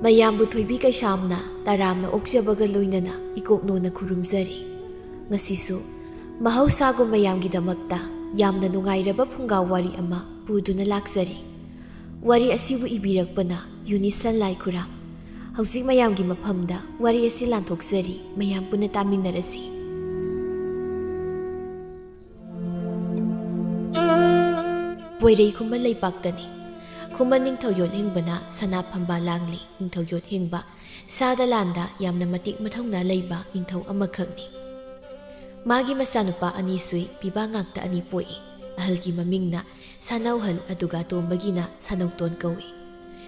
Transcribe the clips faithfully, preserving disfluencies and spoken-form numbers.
ꯃꯌꯥꯝꯕꯨ ꯊꯣꯏꯕꯤ ꯀꯩꯁꯥꯝꯅ ꯇꯔꯥꯝꯅ ꯑꯣꯛꯆꯕꯒ ꯂꯣꯏꯅꯅ ꯏꯀꯣꯛꯅꯣꯅ ꯈꯨꯔꯨꯝꯖꯔꯤ꯫ ꯉꯁꯤꯁꯨ ꯃꯍꯧꯁꯥꯒꯨꯝ ꯃꯌꯥꯝꯒꯤꯗꯃꯛꯇ ꯌꯥꯝꯅ ꯅꯨꯡꯉꯥꯏꯔꯕ ꯐꯨꯡꯒꯥ ꯋꯥꯔꯤ ꯑꯃ ꯄꯨꯗꯨꯅ ꯂꯥꯛꯆꯔꯤ꯫ ꯋꯥꯔꯤ ꯑꯁꯤꯕꯨ ꯏꯕꯤꯔꯛꯄꯅ ꯌꯨꯅꯤꯁꯟ ꯂꯥꯏꯈꯨꯔꯥꯝ꯫ ꯍꯧꯖꯤꯛ ꯃꯌꯥꯝꯒꯤ ꯃꯐꯝꯗ ꯋꯥꯔꯤ ꯑꯁꯤ ꯂꯥꯟꯊꯣꯛꯆꯔꯤ, ꯃꯌꯥꯝ ꯄꯨꯟꯅ ꯇꯥꯃꯤꯟꯅꯔꯁꯤ꯫ ꯄꯣꯏꯔꯩ ꯈꯨꯃꯟ ꯂꯩꯄꯥꯛꯇꯅꯤ꯫ ꯈꯨꯃꯟ ꯅꯤꯡꯊꯧ ꯌꯣꯠ ꯍꯤꯡꯕꯅ ꯁꯅꯥ ꯐꯝꯕꯥꯜ ꯂꯥꯡꯂꯤ꯫ ꯅꯤꯡꯊꯧ ꯌꯣꯠ ꯍꯤꯡꯕ ꯁꯥꯗ ꯂꯥꯟꯗ ꯌꯥꯝꯅ ꯃꯇꯤꯛ ꯃꯊꯧꯅꯥ ꯂꯩꯕ ꯅꯤꯡꯊꯧ ꯑꯃꯈꯛꯅꯤ꯫ ꯃꯥꯒꯤ ꯃꯆꯥꯅꯨꯄꯥ ꯑꯅꯤ ꯁꯨꯏ, ꯄꯤꯕꯥ ꯉꯥꯛꯇ ꯑꯅꯤ ꯄꯣꯛꯏ꯫ ꯑꯍꯜꯒꯤ ꯃꯃꯤꯡꯅ ꯁꯥꯅꯧꯍꯜ, ꯑꯗꯨꯒ ꯑꯇꯣꯝꯕꯒꯤꯅ ꯁꯥꯅꯧꯇꯣꯟ ꯀꯧꯏ꯫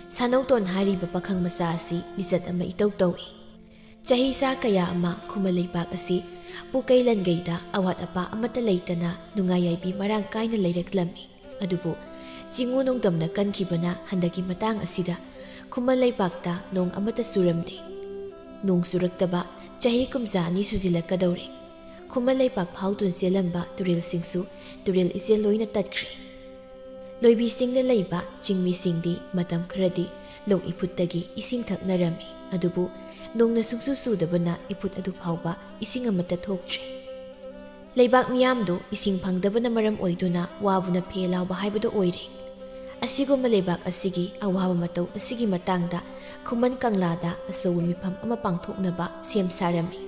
ꯁꯥꯅꯧꯇꯣꯟ ꯍꯥꯏꯔꯤꯕ ꯄꯥꯈꯪ ꯃꯆꯥ ꯑꯁꯤ ꯂꯤꯆꯠ ꯑꯃ ꯏꯇꯧ ꯇꯧꯏ꯫ ꯆꯍꯤ ꯆꯥ ꯀꯌꯥ ꯑꯃ ꯈꯨꯃꯟ ꯂꯩꯄꯥꯛ ꯑꯁꯤ ꯄꯨꯀꯩ ꯂꯟꯒꯩꯗ ꯑꯋꯥꯠ ꯑꯄꯥ ꯑꯃꯠꯇ ꯂꯩꯇꯅ ꯅꯨꯡꯉꯥꯏ ꯌꯥꯏꯕꯤ ꯃꯔꯥꯡ ꯀꯥꯏꯅ ꯂꯩꯔꯛꯂꯝꯃꯤ꯫ ꯑꯗꯨꯕꯨ ꯆꯤꯡꯉꯨ ꯅꯣꯡꯗꯝꯅ ꯀꯟꯈꯤꯕꯅ ꯍꯟꯗꯛꯀꯤ ꯃꯇꯥꯡ ꯑꯁꯤꯗ ꯈꯨꯃꯟ ꯂꯩꯄꯥꯛꯇ ꯅꯣꯡ ꯑꯃꯠꯇ ꯆꯨꯔꯝꯗꯦ꯫ ꯅꯣꯡ ꯆꯨꯔꯛꯇꯕ ꯆꯍꯤ ꯀꯨꯝꯖꯥ ꯑꯅꯤ ꯁꯨꯖꯤꯜꯂꯛꯀꯗꯧꯔꯦ꯫ ꯈꯨꯃꯟ ꯂꯩꯄꯥꯛ ꯐꯥꯎꯗꯨꯅ ꯆꯦꯜꯂꯝꯕ ꯇꯨꯔꯦꯜꯁꯤꯡꯁꯨ ꯇꯨꯔꯦꯜ ꯏꯆꯦꯜ ꯂꯣꯏꯅ ꯇꯠꯈ꯭ꯔꯦ꯫ ꯂꯣꯏꯕꯤꯁꯤꯡꯗ ꯂꯩꯕ ꯆꯤꯡꯃꯤꯁꯤꯡꯗꯤ ꯃꯇꯝ ꯈꯔꯗꯤ ꯂꯣꯛ ꯏꯐꯨꯠꯇꯒꯤ ꯏꯁꯤꯡ ꯊꯛꯅꯔꯝꯃꯤ꯫ ꯑꯗꯨꯕꯨ ꯅꯣꯡꯅ ꯁꯨꯡꯆꯨ ꯆꯨꯗꯕꯅ ꯏꯐꯨꯠ ꯑꯗꯨ ꯐꯥꯎꯕ ꯏꯁꯤꯡ ꯑꯃꯠꯇ ꯊꯣꯛꯇ꯭ꯔꯦ꯫ ꯂꯩꯕꯥꯛ ꯃꯤꯌꯥꯝꯗꯨ ꯏꯁꯤꯡ ꯐꯪꯗꯕꯅ ꯃꯔꯝ ꯑꯣꯏꯗꯨꯅ ꯋꯥꯕꯅ ꯐꯦ ꯂꯥꯎꯕ ꯍꯥꯏꯕꯗꯨ ꯑꯣꯏꯔꯦ꯫ ꯑꯁꯤꯒꯨꯝꯕ ꯂꯩꯕꯥꯛ ꯑꯁꯤꯒꯤ ꯑꯋꯥꯕ ꯃꯇꯧ ꯑꯁꯤꯒꯤ ꯃꯇꯥꯡꯗ ꯈꯨꯃꯟ ꯀꯪꯂꯥꯗ ꯑꯆꯧꯕ ꯃꯤꯐꯝ ꯑꯃ ꯄꯥꯡꯊꯣꯛꯅꯕ ꯁꯦꯝ ꯁꯥꯔꯝꯃꯤ꯫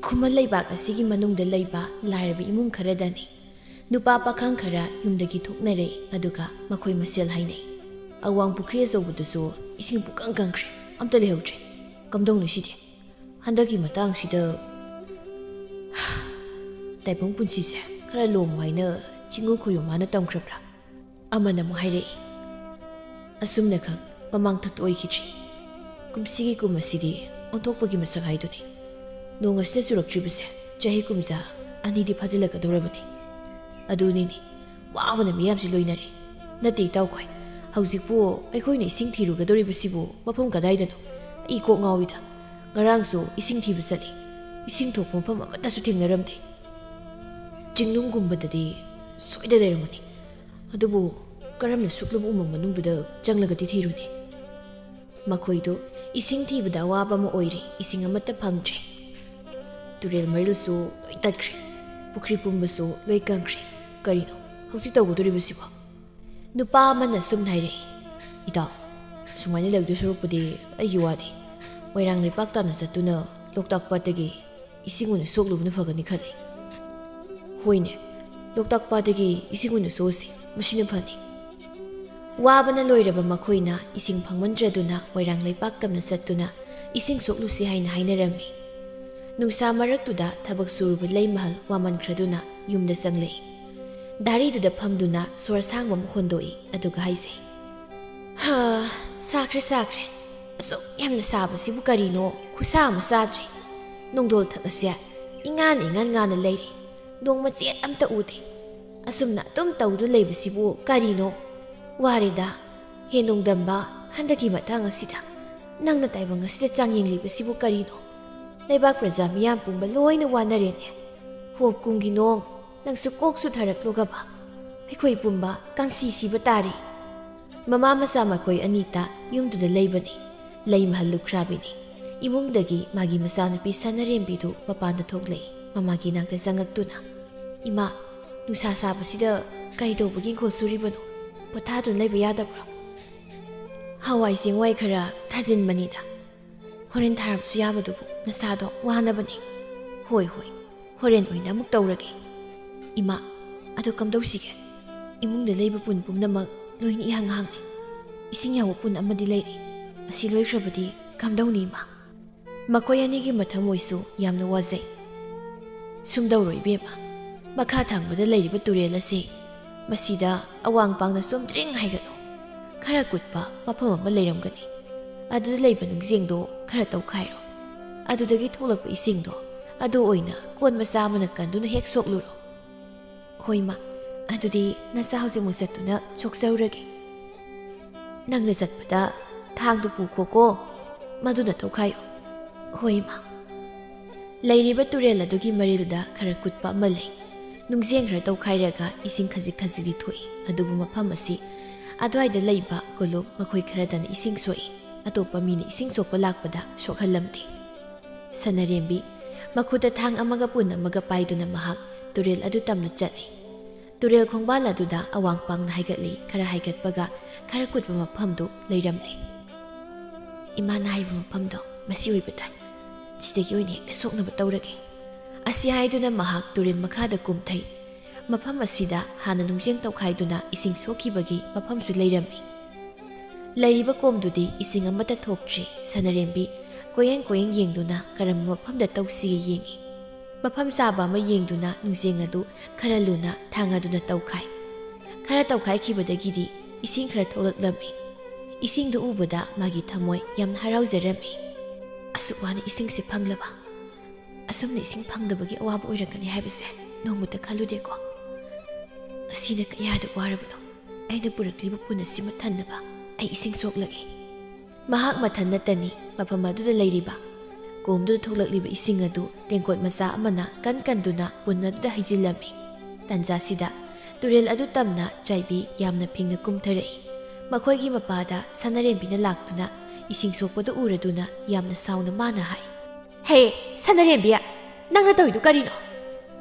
ꯈꯨꯃꯟ ꯂꯩꯕꯥꯛ ꯑꯁꯤꯒꯤ ꯃꯅꯨꯡꯗ ꯂꯩꯕ ꯂꯥꯏꯔꯕ ꯏꯃꯨꯡ ꯈꯔꯗꯅꯤ꯫ ꯅꯨꯄꯥ ꯄꯥꯈꯪ ꯈꯔ ꯌꯨꯝꯗꯒꯤ ꯊꯣꯛꯅꯔꯦ, ꯑꯗꯨꯒ ꯃꯈꯣꯏ ꯃꯁꯦꯜ ꯍꯥꯏꯅꯩ, "ꯑꯋꯥꯡ ꯄꯨꯈ꯭ꯔꯤ ꯑꯆꯧꯕꯗꯨꯁꯨ ꯏꯁꯤꯡ ꯄꯨꯀꯪ ꯀꯪꯈ꯭ꯔꯦ, ꯑꯝꯇ ꯂꯩꯍꯧꯗ꯭ꯔꯦ꯫ ꯀꯝꯗꯧꯅꯤ ꯁꯤꯗꯤ? ꯍꯟꯗꯛꯀꯤ ꯃꯇꯥꯡꯁꯤꯗ ꯇꯥꯏꯕꯪ ꯄꯨꯟꯁꯤꯁꯦ ꯈꯔ ꯂꯣꯝꯃꯨ ꯍꯥꯏꯅ ꯆꯤꯡꯉꯨ ꯈꯣꯏꯌꯨ ꯃꯥꯅ ꯇꯝꯈ꯭ꯔꯕ꯭ꯔꯥ?" ꯑꯃꯅ ꯑꯃꯨꯛ ꯍꯥꯏꯔꯛꯏ, "ꯑꯁꯨꯝꯅꯈꯛ ꯃꯃꯥꯡꯊꯛꯇ ꯑꯣꯏꯈꯤꯗ꯭ꯔꯤ꯫ ꯀꯨꯝꯁꯤꯒꯤ ꯀꯨꯝ ꯑꯁꯤꯗꯤ ꯑꯣꯟꯊꯣꯛꯄꯒꯤ ꯃꯁꯛ ꯍꯥꯏꯗꯨꯅꯤ꯫ ꯅꯣꯡ ꯑꯁꯤꯅ ꯆꯨꯔꯛꯇ꯭ꯔꯤꯕꯁꯦ ꯆꯍꯤ ꯀꯨꯝꯖꯥ ꯑꯅꯤꯗꯤ ꯐꯥꯖꯤꯜꯂꯛꯀꯗꯧꯔꯕꯅꯤ꯫ ꯑꯗꯨꯅꯤꯅꯦ, ꯋꯥꯕꯅ ꯃꯤꯌꯥꯝꯁꯤ ꯂꯣꯏꯅꯔꯦ꯫ ꯅꯠꯇꯦ ꯏꯇꯥꯎꯈꯣꯏ, ꯍꯧꯖꯤꯛꯄꯨ ꯑꯩꯈꯣꯏꯅ ꯏꯁꯤꯡ ꯊꯤꯔꯨꯒꯗꯧꯔꯤꯕꯁꯤꯕꯨ ꯃꯐꯝ ꯀꯗꯥꯏꯗꯅꯣ? ꯑꯩ ꯀꯣꯛ ꯉꯥꯎꯏꯗ꯫ ꯉꯔꯥꯡꯁꯨ ꯏꯁꯤꯡ ꯊꯤꯕ ꯆꯠꯂꯤ꯫ ꯏꯁꯤꯡ ꯊꯣꯛꯄ ꯃꯐꯝ ꯑꯃꯠꯇꯁꯨ ꯊꯦꯡꯅꯔꯝꯗꯦ꯫ ꯆꯤꯡꯅꯨꯡꯒꯨꯝꯕꯗꯗꯤ ꯁꯣꯏꯗ ꯂꯩꯔꯝꯒꯅꯤ꯫ ꯑꯗꯨꯕꯨ ꯀꯔꯝꯅ ꯁꯨꯛꯂꯕ ꯎꯃꯪ ꯃꯅꯨꯡꯗꯨꯗ ꯆꯪꯂꯒꯗꯤ ꯊꯤꯔꯨꯅꯤ?" ꯃꯈꯣꯏꯗꯨ ꯏꯁꯤꯡ ꯊꯤꯕꯗ ꯑꯋꯥꯕ ꯑꯃ ꯑꯣꯏꯔꯦ꯫ ꯏꯁꯤꯡ ꯑꯃꯠꯇ ꯐꯪꯗ꯭ꯔꯦ꯫ ꯇꯨꯔꯦꯜ ꯃꯔꯤꯜꯁꯨ ꯂꯣꯏ ꯇꯠꯈ꯭ꯔꯦ꯫ ꯄꯨꯈ꯭ꯔꯤ ꯄꯨꯝꯕꯁꯨ ꯂꯣꯏ ꯀꯪꯈ꯭ꯔꯦ꯫ ꯀꯔꯤꯅꯣ ꯍꯧꯖꯤꯛ ꯇꯧꯒꯗꯧꯔꯤꯕꯁꯤꯕꯣ? ꯅꯨꯄꯥ ꯑꯃꯅ ꯁꯨꯝ ꯍꯥꯏꯔꯛꯏ, "ꯏꯇꯥꯎ, ꯁꯨꯃꯥꯏꯅ ꯂꯩꯗꯣꯏ ꯁꯔꯨꯛꯄꯨꯗꯤ ꯑꯩꯒꯤ ꯋꯥꯗꯤ ꯃꯣꯏꯔꯥꯡ ꯂꯩꯄꯥꯛ ꯇꯥꯟꯅ ꯆꯠꯇꯨꯅ ꯂꯣꯛꯇꯥꯛ ꯄꯥꯠꯇꯒꯤ ꯏꯁꯤꯡ ꯑꯣꯏꯅ ꯁꯣꯛꯂꯨꯕꯅ ꯐꯒꯅꯤ ꯈꯜꯂꯤ꯫" "ꯍꯣꯏꯅꯦ, ꯂꯣꯛꯇꯥꯛ ꯄꯥꯠꯇꯒꯤ ꯏꯁꯤꯡ ꯑꯣꯏꯅ ꯁꯣꯛꯑꯁꯤ, ꯃꯁꯤꯅ ꯐꯅꯤ꯫" ꯋꯥꯕꯅ ꯂꯣꯏꯔꯕ ꯃꯈꯣꯏꯅ ꯏꯁꯤꯡ ꯐꯪꯃꯟꯗ꯭ꯔꯗꯨꯅ ꯃꯣꯏꯔꯥꯡ ꯂꯩꯄꯥꯛ ꯇꯝꯅ ꯆꯠꯇꯨꯅ ꯏꯁꯤꯡ ꯁꯣꯛꯂꯨꯁꯤ ꯍꯥꯏꯅ ꯍꯥꯏꯅꯔꯝꯃꯤ꯫ ꯅꯨꯡꯁꯥ ꯃꯔꯛꯇꯨꯗ ꯊꯕꯛ ꯁꯨꯔꯨꯕ ꯂꯩꯃꯍꯜ ꯋꯥꯃꯟꯈ꯭ꯔꯗꯨꯅ ꯌꯨꯝꯗ ꯆꯪꯂꯛꯏ꯫ ꯗꯥꯔꯤꯗꯨꯗ ꯐꯝꯗꯨꯅ ꯁꯣꯔ ꯑꯁꯥꯡꯕ ꯑꯃ ꯍꯣꯟꯗꯣꯛꯏ, ꯑꯗꯨꯒ ꯍꯥꯏꯖꯩ, "ꯍꯥ, ꯁꯥꯈ꯭ꯔꯦ, ꯁꯥꯈ꯭ꯔꯦ꯫ ꯑꯁꯨꯛ ꯌꯥꯝꯅ ꯁꯥꯕꯁꯤꯕꯨ ꯀꯔꯤꯅꯣ? ꯈꯨꯠꯁꯥ ꯑꯃ ꯆꯥꯗ꯭ꯔꯤ꯫ ꯅꯣꯡꯗꯣꯜ ꯊꯛ ꯑꯁꯦ ꯏꯉꯥꯟ ꯏꯉꯥꯟ ꯉꯥꯅ ꯂꯩꯔꯤ꯫ ꯅꯣꯡ ꯃꯆꯦꯠ ꯑꯝꯇ ꯎꯗꯦ꯫ ꯑꯁꯨꯝꯅ ꯑꯗꯨꯝ ꯇꯧꯗꯨꯅ ꯂꯩꯕꯁꯤꯕꯨ ꯀꯔꯤꯅꯣ? ꯋꯥꯔꯦꯗ꯫ ꯍꯦ ꯅꯣꯡꯗꯝꯕ, ꯍꯟꯗꯛꯀꯤ ꯃꯇꯥꯡ ꯑꯁꯤꯗ ꯅꯪꯅ ꯇꯥꯏꯕꯪ ꯑꯁꯤꯗ ꯆꯥꯡꯌꯦꯡꯂꯤꯕꯁꯤꯕꯨ ꯀꯔꯤꯅꯣ? ꯂꯩꯕꯥꯛ ꯄ꯭ꯔꯖꯥ ꯃꯤꯌꯥꯝ ꯄꯨꯝꯕ ꯂꯣꯏꯅ ꯋꯥꯅꯔꯦꯅꯦ꯫ ꯍꯣ ꯀꯨꯝꯒꯤ ꯅꯣꯡ, ꯅꯪꯁꯨ ꯀꯣꯛ ꯁꯨꯊꯔꯛꯂꯨꯒꯕ꯫ ꯑꯩꯈꯣꯏ ꯄꯨꯝꯕ ꯀꯥꯡꯁꯤ ꯁꯤꯕ ꯇꯥꯔꯦ꯫" ꯃꯃꯥ ꯃꯆꯥ ꯃꯈꯣꯏ ꯑꯅꯤꯇ ꯌꯨꯝꯗꯨꯗ ꯂꯩꯕꯅꯤ꯫ ꯂꯩꯃꯍꯜ ꯂꯨꯈ꯭ꯔꯥꯕꯤꯅꯤ꯫ ꯏꯃꯨꯡꯗꯒꯤ ꯃꯥꯒꯤ ꯃꯆꯥꯅꯨꯄꯤ ꯁꯅꯥꯔꯦꯝꯕꯤꯗꯨ ꯃꯄꯥꯟꯗ ꯊꯣꯛꯂꯛꯏ꯫ ꯃꯃꯥꯒꯤ ꯅꯥꯛꯇ ꯆꯪꯉꯛꯇꯨꯅ, "ꯏꯃꯥ, ꯅꯨꯡꯁꯥ ꯁꯥꯕꯁꯤꯗ ꯀꯔꯤ ꯇꯧꯕꯒꯤ ꯏꯪꯈꯣꯜ ꯁꯨꯔꯤꯕꯅꯣ? ꯄꯣꯊꯥꯗꯨꯅ ꯂꯩꯕ ꯌꯥꯗꯕ꯭ꯔꯣ?" "ꯍꯋꯥꯏ ꯆꯦꯡꯋꯥꯏ ꯈꯔ ꯊꯥꯖꯤꯟꯕꯅꯤꯗ꯫ ꯍꯣꯔꯦꯟ ꯊꯥꯔꯕꯁꯨ ꯌꯥꯕꯗꯨꯕꯨ, ꯅꯁꯥꯗꯣ ꯋꯥꯅꯕꯅꯤ꯫" "ꯍꯣꯏ, ꯍꯣꯏ, ꯍꯣꯔꯦꯟ ꯑꯣꯏꯅ ꯑꯃꯨꯛ ꯇꯧꯔꯒꯦ꯫" "ꯏꯃꯥ, ꯑꯗꯣ ꯀꯝꯗꯧꯁꯤꯒꯦ? ꯏꯃꯨꯡꯗ ꯂꯩꯕ ꯄꯨꯟ ꯄꯨꯝꯅꯃꯛ ꯂꯣꯏꯅ ꯏꯍꯥꯡ ꯍꯥꯡꯂꯦ꯫ ꯏꯁꯤꯡ ꯌꯥꯎꯕ ꯄꯨꯟ ꯑꯃꯗꯤ ꯂꯩꯔꯤ꯫ ꯑꯁꯤ ꯂꯣꯏꯈ꯭ꯔꯕꯗꯤ ꯀꯝꯗꯧꯅꯤ, ꯏꯃꯥ?" ꯃꯈꯣꯏ ꯑꯅꯤꯒꯤ ꯃꯊꯃꯣꯏꯁꯨ ꯌꯥꯝꯅ ꯋꯥꯖꯩ꯫ "ꯁꯨꯝꯗꯧꯔꯣ ꯏꯕꯦꯝꯃ, ꯃꯈꯥ ꯊꯪꯕꯗ ꯂꯩꯔꯤꯕ ꯇꯨꯔꯦꯜ ꯑꯁꯤ, ꯃꯁꯤꯗ ꯑꯋꯥꯡ ꯄꯥꯡꯅ ꯆꯣꯝꯗ꯭ꯔꯤꯡ ꯍꯥꯏꯒꯠꯂꯨ꯫ ꯈꯔ ꯀꯨꯠꯄ ꯃꯐꯝ ꯑꯃ ꯂꯩꯔꯝꯒꯅꯤ꯫ ꯑꯗꯨꯗ ꯂꯩꯕ ꯅꯨꯡꯖꯦꯡꯗꯣ ꯈꯔ ꯇꯧꯈꯥꯏꯔꯣ꯫ ꯑꯗꯨꯗꯒꯤ ꯊꯣꯛꯂꯛꯄ ꯏꯁꯤꯡꯗꯣ, ꯑꯗꯨ ꯑꯣꯏꯅ ꯀꯣꯟ ꯃꯆꯥ ꯑꯃꯅ ꯀꯟꯗꯨꯅ ꯍꯦꯛ ꯁꯣꯛꯂꯨꯔꯣ꯫" "ꯍꯣꯏ, ꯏꯃꯥ꯫ ꯑꯗꯨꯗꯤ ꯅꯆꯥ ꯍꯧꯖꯤꯛꯃꯛ ꯆꯠꯇꯨꯅ ꯁꯣꯛꯆꯔꯨꯔꯒꯦ꯫ ꯅꯪꯅ ꯆꯠꯄꯗ ꯊꯥꯡꯗꯨ ꯄꯨꯈꯣꯀꯣ, ꯃꯗꯨꯅ ꯇꯧꯈꯥꯏꯌꯨ꯫" "ꯍꯣꯏ, ꯏꯃꯥ꯫" ꯂꯩꯔꯤꯕ ꯇꯨꯔꯦꯜ ꯑꯗꯨꯒꯤ ꯃꯔꯤꯜꯗ ꯈꯔ ꯀꯨꯠꯄ ꯑꯃ ꯂꯩ꯫ ꯅꯨꯡꯖꯦꯡ ꯈꯔ ꯇꯧꯈꯥꯏꯔꯒ ꯏꯁꯤꯡ ꯈꯖꯤꯛ ꯈꯖꯤꯛꯇꯤ ꯊꯣꯛꯏ, ꯑꯗꯨꯕꯨ ꯃꯐꯝ ꯑꯁꯤ ꯑꯗꯨꯋꯥꯏꯗ ꯂꯩꯕ ꯀꯣꯂꯨꯞ ꯃꯈꯣꯏ ꯈꯔꯗꯅ ꯏꯁꯤꯡ ꯁꯣꯛꯏ꯫ ꯑꯇꯣꯞꯄ ꯃꯤꯅ ꯏꯁꯤꯡ ꯁꯣꯛꯄ ꯂꯥꯛꯄꯗ ꯁꯣꯛꯍꯜꯂꯝꯗꯦ꯫ ꯁꯅꯔꯦꯝꯕꯤ ꯃꯈꯨꯠꯇ ꯊꯥꯡ ꯑꯃꯒ ꯄꯨꯟ ꯑꯃꯒ ꯄꯥꯏꯗꯨꯅ ꯃꯍꯥꯛ ꯇꯨꯔꯦꯜ ꯑꯗꯨ ꯇꯝꯅ ꯆꯠꯂꯤ꯫ ꯇꯨꯔꯦꯜ ꯈꯣꯡꯕꯥꯜ ꯑꯗꯨꯗ ꯑꯋꯥꯡ ꯄꯥꯡꯅ ꯍꯥꯏꯒꯠꯂꯤ, ꯈꯔ ꯍꯥꯏꯒꯠꯄꯒ ꯈꯔ ꯀꯨꯠꯄ ꯃꯐꯝꯗꯨ ꯂꯩꯔꯝꯂꯦ꯫ "ꯏꯃꯥꯅ ꯍꯥꯏꯕ ꯃꯐꯝꯗꯣ ꯃꯁꯤ ꯑꯣꯏꯕ ꯇꯥꯏ꯫ ꯁꯤꯗꯒꯤ ꯑꯣꯏꯅ ꯍꯦꯛꯇ ꯁꯣꯛꯅꯕ ꯇꯧꯔꯒꯦ"꯫ ꯑꯁꯤ ꯍꯥꯏꯗꯨꯅ ꯃꯍꯥꯛ ꯇꯨꯔꯦꯜ ꯃꯈꯥꯗ ꯀꯨꯝꯊꯩ꯫ ꯃꯐꯝ ꯑꯁꯤꯗ ꯍꯥꯟꯅ ꯅꯨꯡꯖꯦꯡ ꯇꯧꯈꯥꯏꯗꯨꯅ ꯏꯁꯤꯡ ꯁꯣꯛꯈꯤꯕꯒꯤ ꯃꯐꯝꯁꯨ ꯂꯩꯔꯝꯃꯤ꯫ ꯂꯩꯔꯤꯕ ꯀꯣꯝꯗꯨꯗꯤ ꯏꯁꯤꯡ ꯑꯃꯠꯇ ꯊꯣꯛꯇ꯭ꯔꯤ꯫ ꯁꯅꯔꯦꯝꯕꯤ ꯀꯣꯌꯦꯡ ꯀꯣꯌꯦꯡ ꯌꯦꯡꯗꯨꯅ ꯀꯔꯝꯕ ꯃꯐꯝꯗ ꯇꯧꯁꯤꯒꯦ ꯌꯦꯡꯉꯤ꯫ ꯃꯐꯝ ꯆꯥꯕ ꯑꯃ ꯌꯦꯡꯗꯨꯅ ꯅꯨꯡꯖꯦꯡ ꯑꯗꯨ ꯈꯔ ꯂꯨꯅ ꯊꯥꯡ ꯑꯗꯨꯅ ꯇꯧꯈꯥꯏ꯫ ꯈꯔ ꯇꯧꯈꯥꯏꯈꯤꯕꯗꯒꯤꯗꯤ ꯏꯁꯤꯡ ꯈꯔ ꯊꯣꯛꯂꯛꯂꯝꯃꯤ꯫ ꯏꯁꯤꯡꯗꯨ ꯎꯕꯗ ꯃꯥꯒꯤ ꯊꯃꯣꯏ ꯌꯥꯝꯅ ꯍꯔꯥꯎꯖꯔꯝꯃꯤ꯫ "ꯑꯁꯨꯛ ꯋꯥꯅ ꯏꯁꯤꯡꯁꯦ ꯐꯪꯂꯕ, ꯑꯁꯨꯝꯅ ꯏꯁꯤꯡ ꯐꯪꯗꯕꯒꯤ ꯑꯋꯥꯕ ꯑꯣꯏꯔꯛꯀꯅꯤ ꯍꯥꯏꯕꯁꯦ ꯅꯣꯡꯃꯇ ꯈꯜꯂꯨꯗꯦꯀꯣ꯫ ꯉꯁꯤꯅ ꯀꯌꯥꯗ ꯋꯥꯔꯕꯅꯣ꯫ ꯑꯩꯅ ꯄꯨꯔꯛꯂꯤꯕ ꯄꯨꯟ ꯑꯁꯤꯃ ꯊꯟꯅꯕ ꯑꯩ ꯏꯁꯤꯡ ꯁꯣꯛꯂꯒꯦ"꯫ ꯃꯍꯥꯛ ꯃꯊꯟ ꯅꯠꯇꯅꯤ ꯃꯐꯝ ꯑꯗꯨꯗ ꯂꯩꯔꯤꯕ꯫ ꯀꯣꯝꯗꯨꯗ ꯊꯣꯛꯂꯛꯂꯤꯕ ꯏꯁꯤꯡ ꯑꯗꯨ ꯇꯦꯡꯀꯣꯠ ꯃꯆꯥ ꯑꯃꯅ ꯀꯟ ꯀꯟꯗꯨꯅ ꯄꯨꯟ ꯑꯗꯨꯗ ꯍꯩꯖꯤꯜꯂꯝꯃꯤ꯫ ꯇꯟꯖꯥꯁꯤꯗ ꯇꯨꯔꯦꯜ ꯑꯗꯨ ꯇꯝꯅ ꯆꯥꯏꯕꯤ ꯌꯥꯝꯅ ꯐꯤꯡꯅ ꯀꯨꯝꯊꯔꯛꯏ꯫ ꯃꯈꯣꯏꯒꯤ ꯃꯄꯥꯗ ꯁꯅꯔꯦꯝꯕꯤꯅ ꯂꯥꯛꯇꯨꯅ ꯏꯁꯤꯡ ꯁꯣꯛꯄꯗꯨ ꯎꯔꯗꯨꯅ ꯌꯥꯝꯅ ꯁꯥꯎꯅ ꯃꯥꯅ ꯍꯥꯏ, "ꯍꯦ, ꯁꯅꯔꯦꯝꯕꯤ, ꯅꯪꯅ ꯇꯧꯔꯤꯗꯨ ꯀꯔꯤꯅꯣ?"